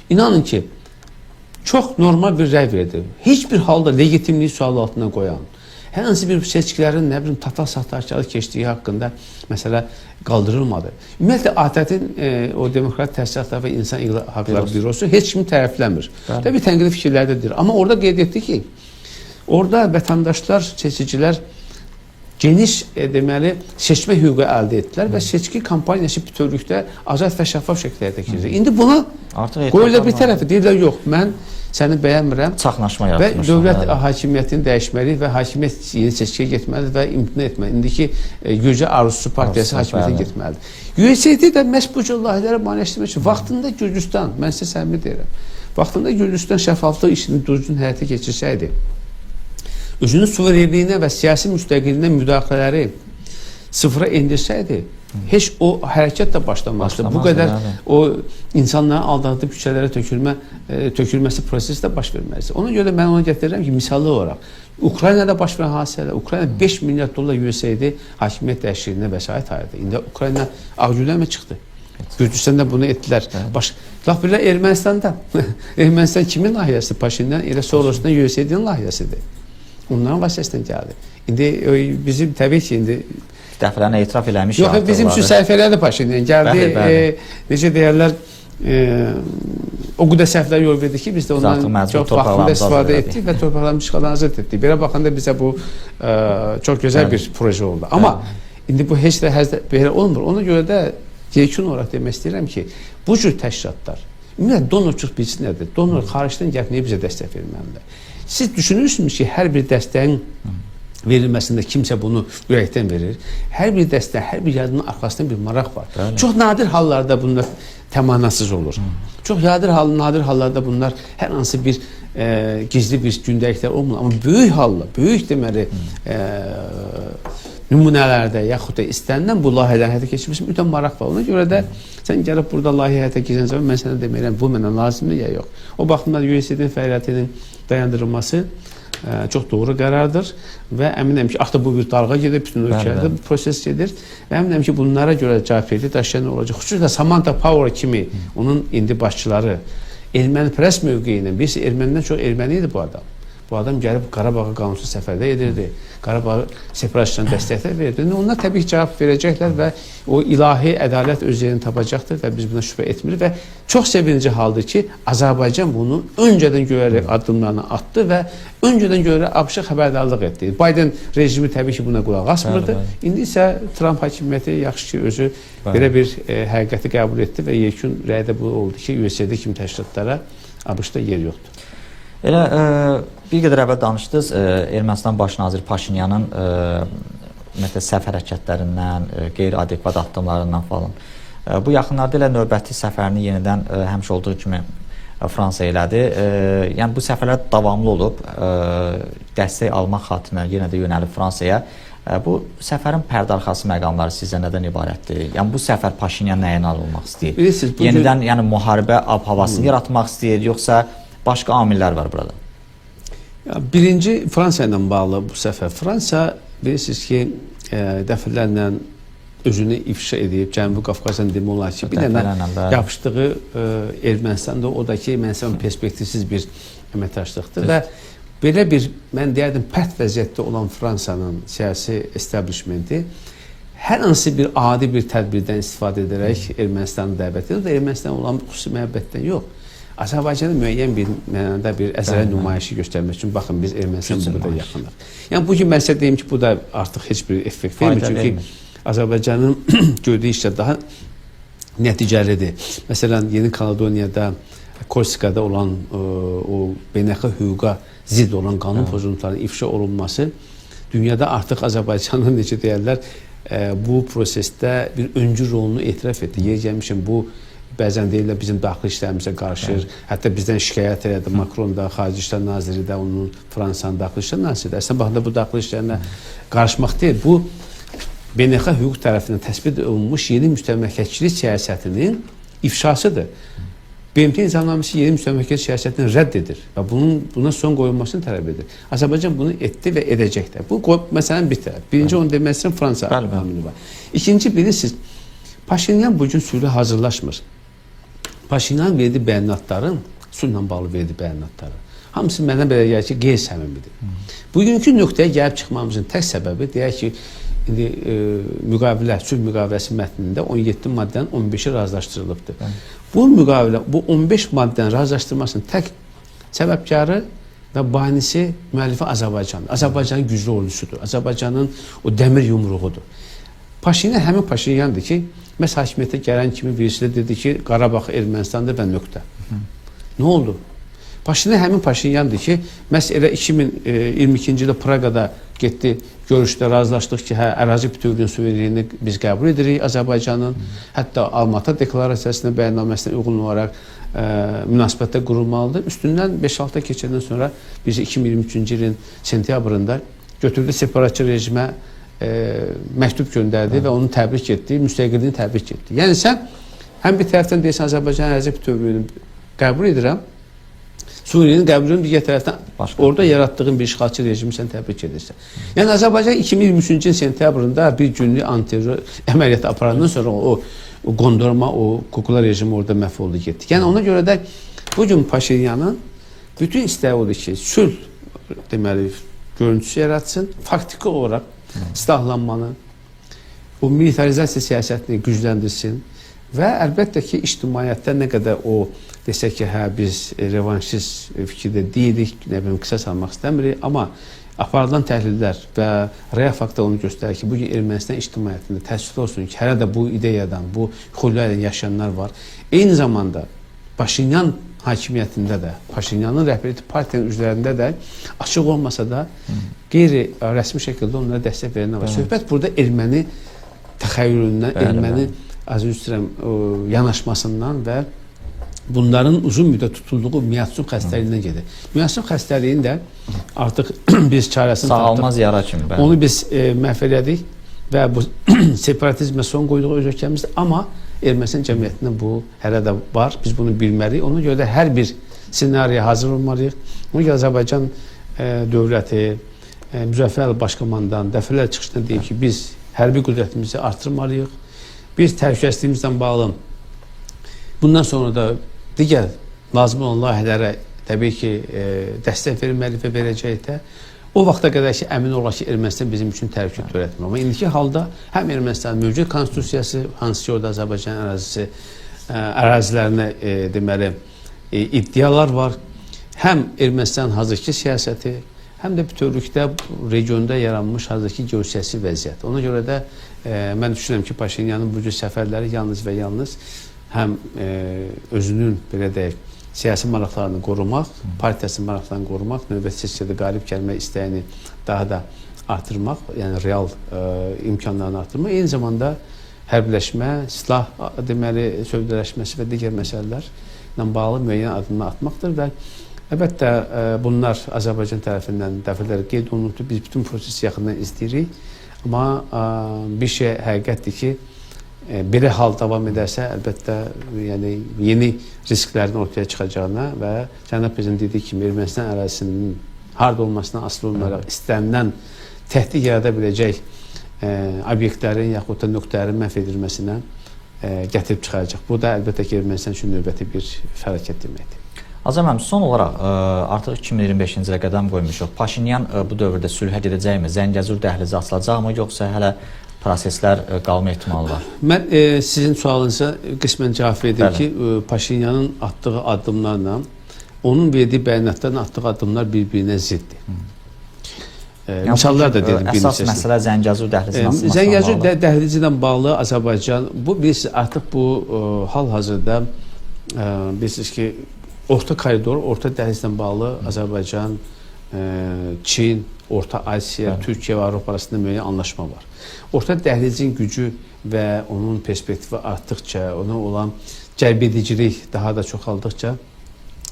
İnanın ki, çox normal bir rəy verdi. Heç bir halda legitimliyi sual altına qoyan, hər hansı bir seçkilərin nə bilim total saxtakarlıq keçdiyi haqqında məsələ qaldırılmadı. Ümumiyyətlə ATƏT-in o Demokrat Təsisatlar və İnsan Haqları Bürosu heç kimi tərəfləmir. Təbii tənqidi fikirlərdədir. Amma orada qeyd etdi ki, orada vətəndaşlar, seçicilər geniş deməli seçmə hüququ əldə etdilər və seçki kampaniyası bütövlükdə azad və şəffaf şəkildə həyata keçirildi. İndi buna Artıq qoyurlar bir etiraflar var. tərəfə, deyirlər yox, mən səni bəyənmirəm. Çaxnaşma Və yaratmışlar. dövlət Bəli. hakimiyyətini dəyişməli və hakimiyyət yeni seçkiyə getməlidir və imtina etməli. İndiki Gürcü Arzusu partiyası Arzusu, hakimiyyətə bəli. getməlidir. USAID də məhz bu cür layihələrə maliyyələşdirmək üçün vaxtında Gürcüstan, mən sizə səmimi deyirəm, vaxtında Gürcüstan şəffaflıq işini düzgün həyata keçirsəydi, özünün suverenliyinə və siyasi müstəqilliyinə müdaxilələri sıfıra endirsəydi, heç o hərəkət də başlamazdı. Bu Başlamazdı, qədər bəli. o insanların aldatıb küçələrə tökülməsi prosesi də baş verməzdi. Ona görə mən ona gətirirəm ki, misallı olaraq Ukraynada baş verən hadisələr, Ukrayna 5 milyard dollar USAID hakimiyyət dəyişikliyinə vəsait ayırdı. İndi Ukrayna ağ güləmə çıxdı. Gürcüstanda bunu etdilər. Lap belə Ermənistanda. Ermənistan kimin layihəsi? Paşinyan elə Soros'un USAID-in layihəsidir. Onların vasitəsilə gəldi. İndi bizim təbii ki, indi Dəfələrlə etiraf eləmiş. Yox, bizim üçün səhifələrdə Paşinyan gəldi. Bəli, bəli. Necə deyərlər, o qədər səhvlər yol verdi ki, biz də ondan çox vaxtında istifadə etdik və torpaqlarımızı işğaldan azad etdik. Belə baxanda bizə bu çox gözəl bir proje oldu. Amma indi bu heç də belə olmur. Ona görə də yekun olaraq demək istəyirəm ki, bu cür təşkilatlar, ümumiyyətlə donorçuq bilgisi nədir? Donor xaricdən gəlib niyə bizə dəstək verməlidir? Siz düşünürsünüz ki, hər bir dəstəyin verilməsində kimsə bunu ürəkdən verir. Hər bir dəstə, hər bir yardımın arxasında bir maraq var. Bəli. Çox nadir hallarda bunlar təmannasız olur. Çox nadir hallarda bunlar hər hansı bir gizli bir gündəliklər olmur. Amma böyük halla, böyük deməli nümunələrdə yaxud da istənilən bu layihələrin həyata keçirilməsi mütləq maraq var. Ona görə də sən gəlib burada layihə həyata keçirən zaman mən sənə deməyirəm bu mənə lazımdır ya yox. O baxımdan USAID-in fəaliyyətinin dayandırılması çox doğru qərardır və əminəm ki, artıq bu bir dalğa gedir, bütün ölkələrdə bu proses gedir və əminəm ki, bunlara görə cavabverdi daşıyan olacaq. Xüsusilə Samantha Power kimi onun indi başçıları ermənipərəst mövqeyi ilə, birisi ermənidən çox erməni idi bu adam. Bu adam gəlib Qarabağa qanunsuz səfərdə edirdi. Qarabağı separatistlərə dəstəklər verirdi. Onlar təbii ki, cavab verəcəklər və o ilahi ədalət öz yerini tapacaqdır və biz buna şübhə etmirik və çox sevinci haldır ki, Azərbaycan bunu öncədən görərək addımlarını atdı və öncədən görərək ABŞ xəbərdarlıq etdi. Biden rejimi təbii ki, buna qulaq asmırdı. Bəli, bəli. İndi isə Trump hakimiyyəti yaxşı ki, özü belə bir həqiqəti qəbul etdi və yekun rəydə bu oldu ki, USAID kimi təşkilatlara ABŞ-da yer yoxdur. Elə bir qədər əvvəl danışdınız, Ermənistan baş naziri Paşinyanın ümumiyyətlə səhv hərəkətlərindən, qeyri-adekvat addımlarından falan. Bu yaxınlarda elə növbəti səfərini yenidən həmişə olduğu kimi Fransa elədi. Yəni bu səfərlər davamlı olub, dəstək almaq xatirinə yenə də yönəlib Fransaya. Bu səfərin pərdəarxası məqamları sizcə nədən ibarətdir? Yəni bu səfər Paşinyan nəyə nail olmaq istəyir? Bilirsiniz, bugün Yenidən yəni müharibə ab-havasını yaratmaq istəyir, yoxsa başqa amillər var burada? Ya, birinci Fransa ilə bağlı bu səfər. Fransa bilirsiniz ki, dəfələrlə özünü ifşa edib, Cənubi Qafqazdan demək olar ki, bir dənə yapışdığı Ermənistanda o da ki, Ermənistan perspektivsiz bir əməkdaşlıqdır və belə bir, mən deyərdim, pərt vəziyyətdə olan Fransanın siyasi establishmenti hər hansı bir adi bir tədbirdən istifadə edərək Ermənistanı dəvət edir. O da Ermənistana olan xüsusi məhəbbətdən yox. Azərbaycana müəyyən bir mənada bir əzələ nümayişi göstərmək üçün, baxın, biz Ermənistan bu qədər yaxınıq. Yəni, bugün mən sizə deyim ki, bu da artıq heç bir effekt vermir. Çünki Azərbaycanın gördüyü işlər daha nəticəlidir. Məsələn, Yeni Kaledoniyada, Korsikada olan o beynəlxalq hüquqa zidd olan qanun pozuntularının ifşa olunması dünyada artıq Azərbaycanın, necə deyərlər, bu prosesdə bir öncü rolunu etiraf etdi. Yer gəlmişəm, bu bəzən deyirlər bizim daxili işlərimizə qarışır. Hətta bizdən şikayət elədi Makron da, Xarici İşlər Naziri də, onun Fransanın daxili İşlər Naziri də. Əslində baxanda bu daxili işlərinə qarışmaq deyil. Bu beynəlxalq hüquq tərəfindən təsbit olunmuş yeni müstəmləkəçilik siyasətinin ifşasıdır. BMT nizamnaməsi yeni müstəmləkəçilik siyasətini rədd edir və buna son qoyulmasını tələb edir. Azərbaycan bunu etdi və edəcək də. Bu məsələnin bir tərəfi. Birinci onu demək istəyirəm, Fransa amili var. İkinci, bilirsiniz, Paşinyan bugün sülhə hazırlaşmır. Paşinyan verdiyi bəyanatların, sülhlə bağlı verdiyi bəyanatları, hamısı mənə belə gəlir ki, qeyri-səmimidir. Bugünkü nöqtəyə gəlib çıxmamızın tək səbəbi, deyək ki, indi müqavilə, sülh müqaviləsi mətnində 17 maddənin 15-i razılaşdırılıbdır. Bu müqavilə, bu 15 maddənin razılaşdırılmasının tək səbəbkarı və banisi müəllifi Azərbaycandır. Azərbaycanın güclü ordusudur. Azərbaycanın o dəmir yumruğudur. Paşinyan həmin Paşinyandır ki, məhz hakimiyyətə gələn kimi birisi də dedi ki, Qarabağ Ermənistandır və nöqtə. Nə oldu? Paşinyan həmin Paşinyandır ki, məhz elə 2022-ci ildə Praqada getdi, görüşdə razılaşdıq ki, hə, ərazi bütövlüyünün suverenliyini biz qəbul edirik Azərbaycanın. Hətta Almatı deklarasiyasına, bəyannaməsinə uyğun olaraq münasibətlər qurulmalıdır. Üstündən 5-6 ay keçəndən sonra biz 2023-cü ilin sentyabrında götürdü separatçı rejimə məktub göndərdi və onu təbrik etdi, müstəqilliyini təbrik etdi. Yəni sən həm bir tərəfdən deyirsən Azərbaycan ərazi bütövlüyünü qəbul edirəm, suverenliyini qəbul edirəm, digər tərəfdən orada yaratdığın bir işğalçı rejimi sən təbrik edirsən. Yəni Azərbaycan 2023-cü ilin sentyabrında bir günlük antiterror əməliyyatı aparandan sonra o qondurma, o kukla rejimi orada məhv oldu, getdi. Yəni ona görə də bugün Paşinyanın bütün istəyi odur ki, sülh deməli görüntüsü yaratsın, faktiki olaraq silahlanmanı, o militarizasiya siyasətini gücləndirsin və əlbəttə ki, ictimaiyyətdə nə qədər o desək ki, hə, biz revanşist fikirdə deyilik, nə bilim, qisas almaq istəmirik, amma aparılan təhlillər və real faktlar onu göstərir ki, bugün Ermənistan ictimaiyyətində təəssüflər olsun ki, hələ də bu ideyadan, bu xülya ilə yaşayanlar var. Eyni zamanda Paşinyan hakimiyyətində də, Paşinyanın rəhbərlik partiyanın üzvlərində də açıq olmasa da qeyri-rəsmi şəkildə onlara dəstək verənlər var. Söhbət burada erməni təxəyyülündən, erməni az üzr istəyirəm, yanaşmasından və Bunların uzun müddət tutulduğu miyasum xəstəliyindən gedir. Miyasum xəstəliyinin də artıq biz çarəsini tapdıq. Sağalmaz yara kimi. Bəli. Onu biz məhv elədik və bu separatizmə son qoyduq öz ölkəmizdə, amma Ermənistan cəmiyyətində bu hələ də var. Biz bunu bilməliyik. Ona görə də hər bir ssenariyə hazır olmalıyıq. Ona görə Azərbaycan dövləti, Müzəffər Əliyev Başkomandan dəfələrlə çıxışında deyib ki, biz hərbi qüdrətimizi artırmalıyıq. Biz təhlükəsizliyimizlə bağlı bundan sonra da digər lazım olan layihələrə təbii ki, dəstək verməliyik və verəcəyik də. O vaxta qədər ki, əmin olaq ki, Ermənistan bizim üçün təhlükə törətmir. Amma indiki halda həm Ermənistanın mövcud konstitusiyası, hansı ki, orada Azərbaycan ərazisi ərazilərinə deməli iddialar var, həm Ermənistanın hazırki siyasəti, həm də bütövlükdə regionda yaranmış hazırki geosiyasi vəziyyət. Ona görə də mən düşünürəm ki, Paşinyanın bu cür səfərləri yalnız və yalnız həm özünün, belə deyək, siyasi maraqlarını qorumaq, partiyasının maraqlarını qorumaq, növbəti seçkidə qalib gəlmək istəyini daha da artırmaq, yəni real imkanlarını artırmaq, eyni zamanda hərbiləşmə, silah deməli sövdələşməsi və digər məsələlərlə bağlı müəyyən addımlar atmaqdır və əlbəttə bunlar Azərbaycan tərəfindən dəfələrlə qeyd olunubdur. Biz bütün prosesi yaxından izləyirik, amma bir şey həqiqətdir ki, belə hal davam edərsə, əlbəttə, yəni yeni risklərin ortaya çıxacağına və cənab prezident dediyi kimi Ermənistan ərazisinin harda olmasına asılı olmayaraq istənilən təhdid yarada biləcək obyektlərin yaxud da nöqtələrin məhv edilməsinə gətirib çıxaracaq. Bu da əlbəttə ki, Ermənistan üçün növbəti bir fəlakət deməkdir. Azər müəllim, son olaraq artıq 2025-ci ilə qədəm qoymuşuq. Paşinyan bu dövrdə sülhə gedəcəkmi? Zəngəzur dəhlizi açılacaqmı, yoxsa hələ proseslər qalma ehtimalı var? Mən sizin sualınıza qismən cavab verdim ki, Paşinyanın atdığı addımlarla onun verdiyi bəyanatların atdığı addımlar bir-birinə ziddir. Misallar da dedim. Əsas məsələ Zəngəzur dəhlizinin açılmasına bağlı. Zəngəzur dəhlizi ilə bağlı Azərbaycan, bu bilirsiniz, artıq bu hal-hazırda bilirsiniz ki, orta koridor, orta dəhlizlə bağlı Azərbaycan, Çin, Orta Asiya, Türkiyə və Avropa arasında müəyyən anlaşma var. Orta dəhlizin gücü və onun perspektivi artdıqca, ona olan cəlbedicilik daha da çoxaldıqca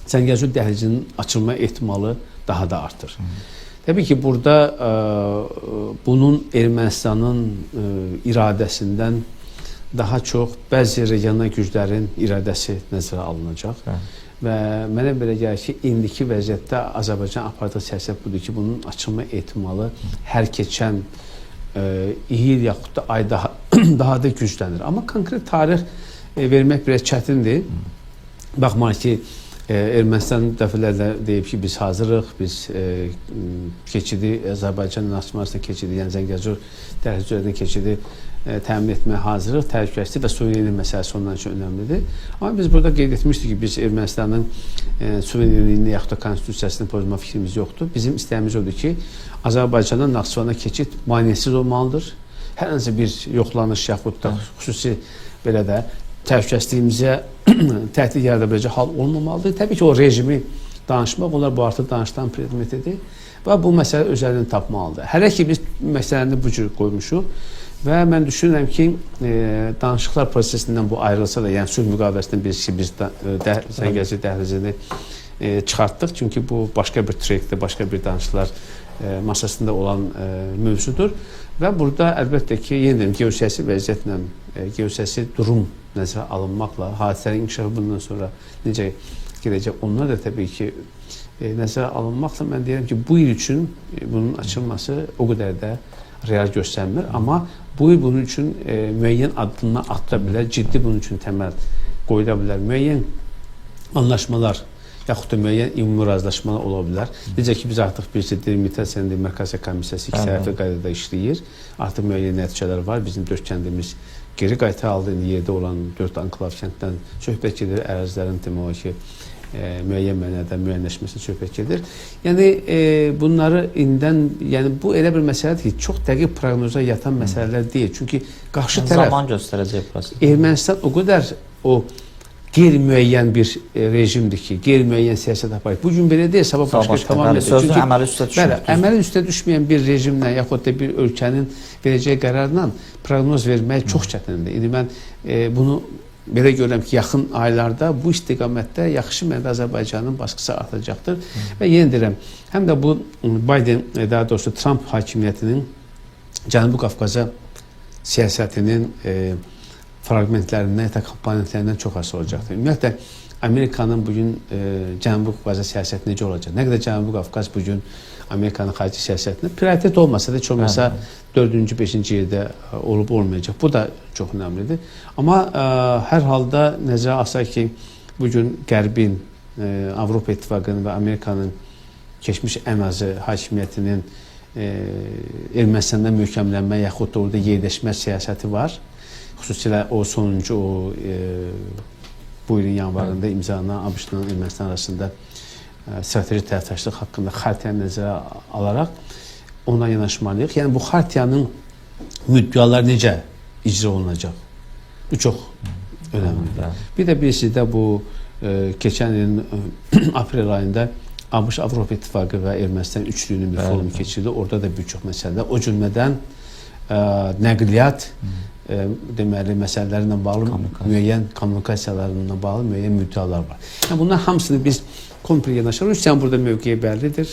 Zəngəzur dəhlizinin açılma ehtimalı daha da artır. Təbii ki, burada bunun Ermənistanın iradəsindən daha çox bəzi regional güclərin iradəsi nəzərə alınacaq. Və mənə belə gəlir ki, indiki vəziyyətdə Azərbaycan apardığı siyasət budur ki, bunun açılma ehtimalı hər keçən il yaxud da ay daha da güclənir. Amma konkret tarix vermək biraz çətindir. Baxmayaraq ki, Ermənistan dəfələrlə deyib ki, biz hazırıq, biz keçidi, Azərbaycanla Naxçıvan arasında keçidi, yəni Zəngəzur dəhlizi üzərindən keçidi təmin etməyə hazırıq, təhlükəsizlik və suverenlik məsələsi ondan üçün önəmlidir. Amma biz burada qeyd etmişdik ki, biz Ermənistanın suverenliyini yaxud da konstitusiyasını pozma fikrimiz yoxdur. Bizim istəyimiz odur ki, Azərbaycandan Naxçıvana keçid maneəsiz olmalıdır. Hər hansı bir yoxlanış yaxud da xüsusi belə də təhlükəsizliyimizə təhdid yarada biləcək hal olmamalıdır. Təbii ki, o rejimi danışmaq, onlar bu artıq danışılan predmetidir və bu məsələ özəlini tapmalıdır. Hələ ki, biz məsələni bu cür qoymuşuq və mən düşünürəm ki, danışıqlar prosesindən bu ayrılsa da, yəni sülh müqaviləsindən biz ki, biz Zəngəzur dəhlizini çıxartdıq. Çünki bu başqa bir trekdir, başqa bir danışıqlar masasında olan mövzudur. Və burada əlbəttə ki, yenə deyim, geosiyasi vəziyyətlə, geosiyasi durum nəzərə alınmaqla, hadisələrin inkişafı bundan sonra necə gedəcək, onlar da təbii ki, nəzərə alınmaqla mən deyirəm ki, bu il üçün bunun açılması o qədər də real göstərmir. Amma bu il bunun üçün müəyyən addımlar atıla bilər, ciddi bunun üçün təməl qoyula bilər, müəyyən anlaşmalar yaxud da müəyyən ümumi razılaşmalar ola bilər. Necə ki, biz artıq bilirsiniz, Delimitasiyyanın Demarkasiya Komissiyası iki tərəfli qaydada işləyir. Artıq müəyyən nəticələr var. Bizim 4 kəndimiz geri qaytarıldı. İndi yerdə olan 4 anklav kənddən söhbət gedir. Ərazilərin demək olar ki, müəyyən mənada müəyyənləşməsinə söhbət gedir. Yəni bunları indidən, yəni bu elə bir məsələdir ki, çox dəqiq proqnoza yatan məsələlər deyil. Çünki qarşı tərəf zaman göstərəcək proses. Ermənistan o qədər o qeyri-müəyyən bir rejimdir ki, qeyri-müəyyən siyasət aparır. Bu gün belə deyil, sabah başqa tamamilə. Sözün əməli üstə düşmür. Bəli, əməli üstə düşməyən bir rejimlə, yaxud da bir ölkənin verəcəyi qərarla proqnoz vermək çox çətindir. İndi mən bunu Belə görürəm ki, yaxın aylarda bu istiqamətdə yaxşı mənada Azərbaycanın baskısı artacaqdır. Və yenə deyirəm, həm də bu Biden, daha doğrusu Trump hakimiyyətinin Cənubi Qafqaza siyasətinin fraqmentlərindən, ya da komponentlərindən çox asılı olacaqdır. Ümumiyyətlə, Amerikanın bugün Cənubi Qafqaza siyasəti necə olacaq? Nə qədər Cənubi Qafqaz bugün Amerikanın xarici siyasətində prioritet olmasa da, heç olmasa 4-cü, 5-ci yerdə olub olmayacaq. Bu da çox önəmlidir. Amma hər halda nəzərə alsaq ki, bugün Qərbin, Avropa İttifaqının və Amerikanın keçmiş ən azı hakimiyyətinin Ermənistanda möhkəmlənmə yaxud da orada yerləşmə siyasəti var. Xüsusilə o sonuncu bu ilin yanvarında imzalanan ABŞ-la Ermənistan arasında strateji tərəfdaşlıq haqqında xartiyanı nəzərə alaraq ona yanaşmalıyıq. Yəni bu xartiyanın müddəaları necə icra olunacaq? Bu çox önəmlidir. Bir də bilirsiniz də bu keçən ilin aprel ayında ABŞ, Avropa İttifaqı və Ermənistan üçlüyünün bir forum keçirildi. Orada da bir çox məsələlər, o cümlədən nəqliyyat deməli məsələlərlə bağlı müəyyən kommunikasiyalarla bağlı müəyyən müddəalar var. Yəni bunların hamısını biz komple yanaşırıq. Rusiyanın burada mövqeyi bəllidir.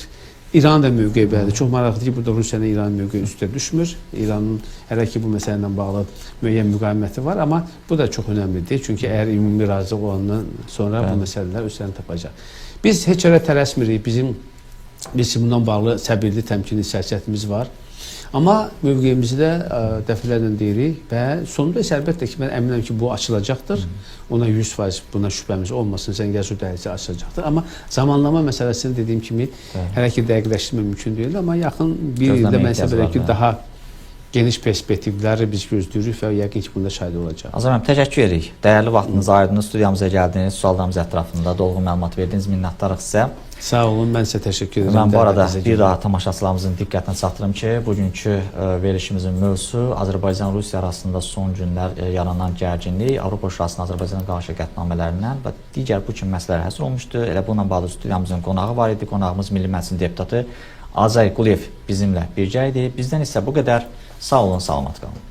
İranın da mövqeyi bəllidir. Çox maraqlıdır ki, burada Rusiyanın İranın mövqeyi üstə düşmür. İranın hələ ki bu məsələ ilə bağlı müəyyən müqaviməti var, amma bu da çox önəmlidir. Çünki əgər ümumi razılıq olandan sonra bu məsələlər öz tapacaq. Biz heç yerə tələsmirik. Biz bundan bağlı səbirli, təmkinli siyasətimiz var. Amma mövqeyimizi də dəfələrlə deyirik və sonunda isə əlbəttə ki, mən əminəm ki, bu açılacaqdır. Ona 100% buna şübhəmiz olmasın, Zəngəzur dəhlizi açılacaqdır. Amma zamanlama məsələsini dediyim kimi hələ ki dəqiqləşdirmə mümkün deyil, amma yaxın bir ildə mən isə belə ki, daha geniş perspektivləri biz gözləyirik və yəqin ki, bunda şahid olacaq. Azər müəllim, təşəkkür edirik. Dəyərli vaxtınızı ayırdınız, studiyamıza gəldiniz, suallarımız ətrafında dolğun məlumat verdiniz. Minnətdarıq sizə. Sağ olun, mən sizə təşəkkür edirəm. Mən bu arada bir daha tamaşaçılarımızın diqqətinə çatdırım ki, bugünkü verilişimizin mövzusu Azərbaycan-Rusiya arasında son günlər yaranan gərginlik, Avropa Şurasının Azərbaycana qarşı qətnamələrindən və digər bu kimi məsələlər həsr olunmuşdu. Elə bununla bağlı studiyamızın qonağı var idi. Qonağımız Milli Məclisin deputatı Azər Quliyev bizimlə birgə idi. Bizdən isə bu qədər. Sağ olun, salamat qalın.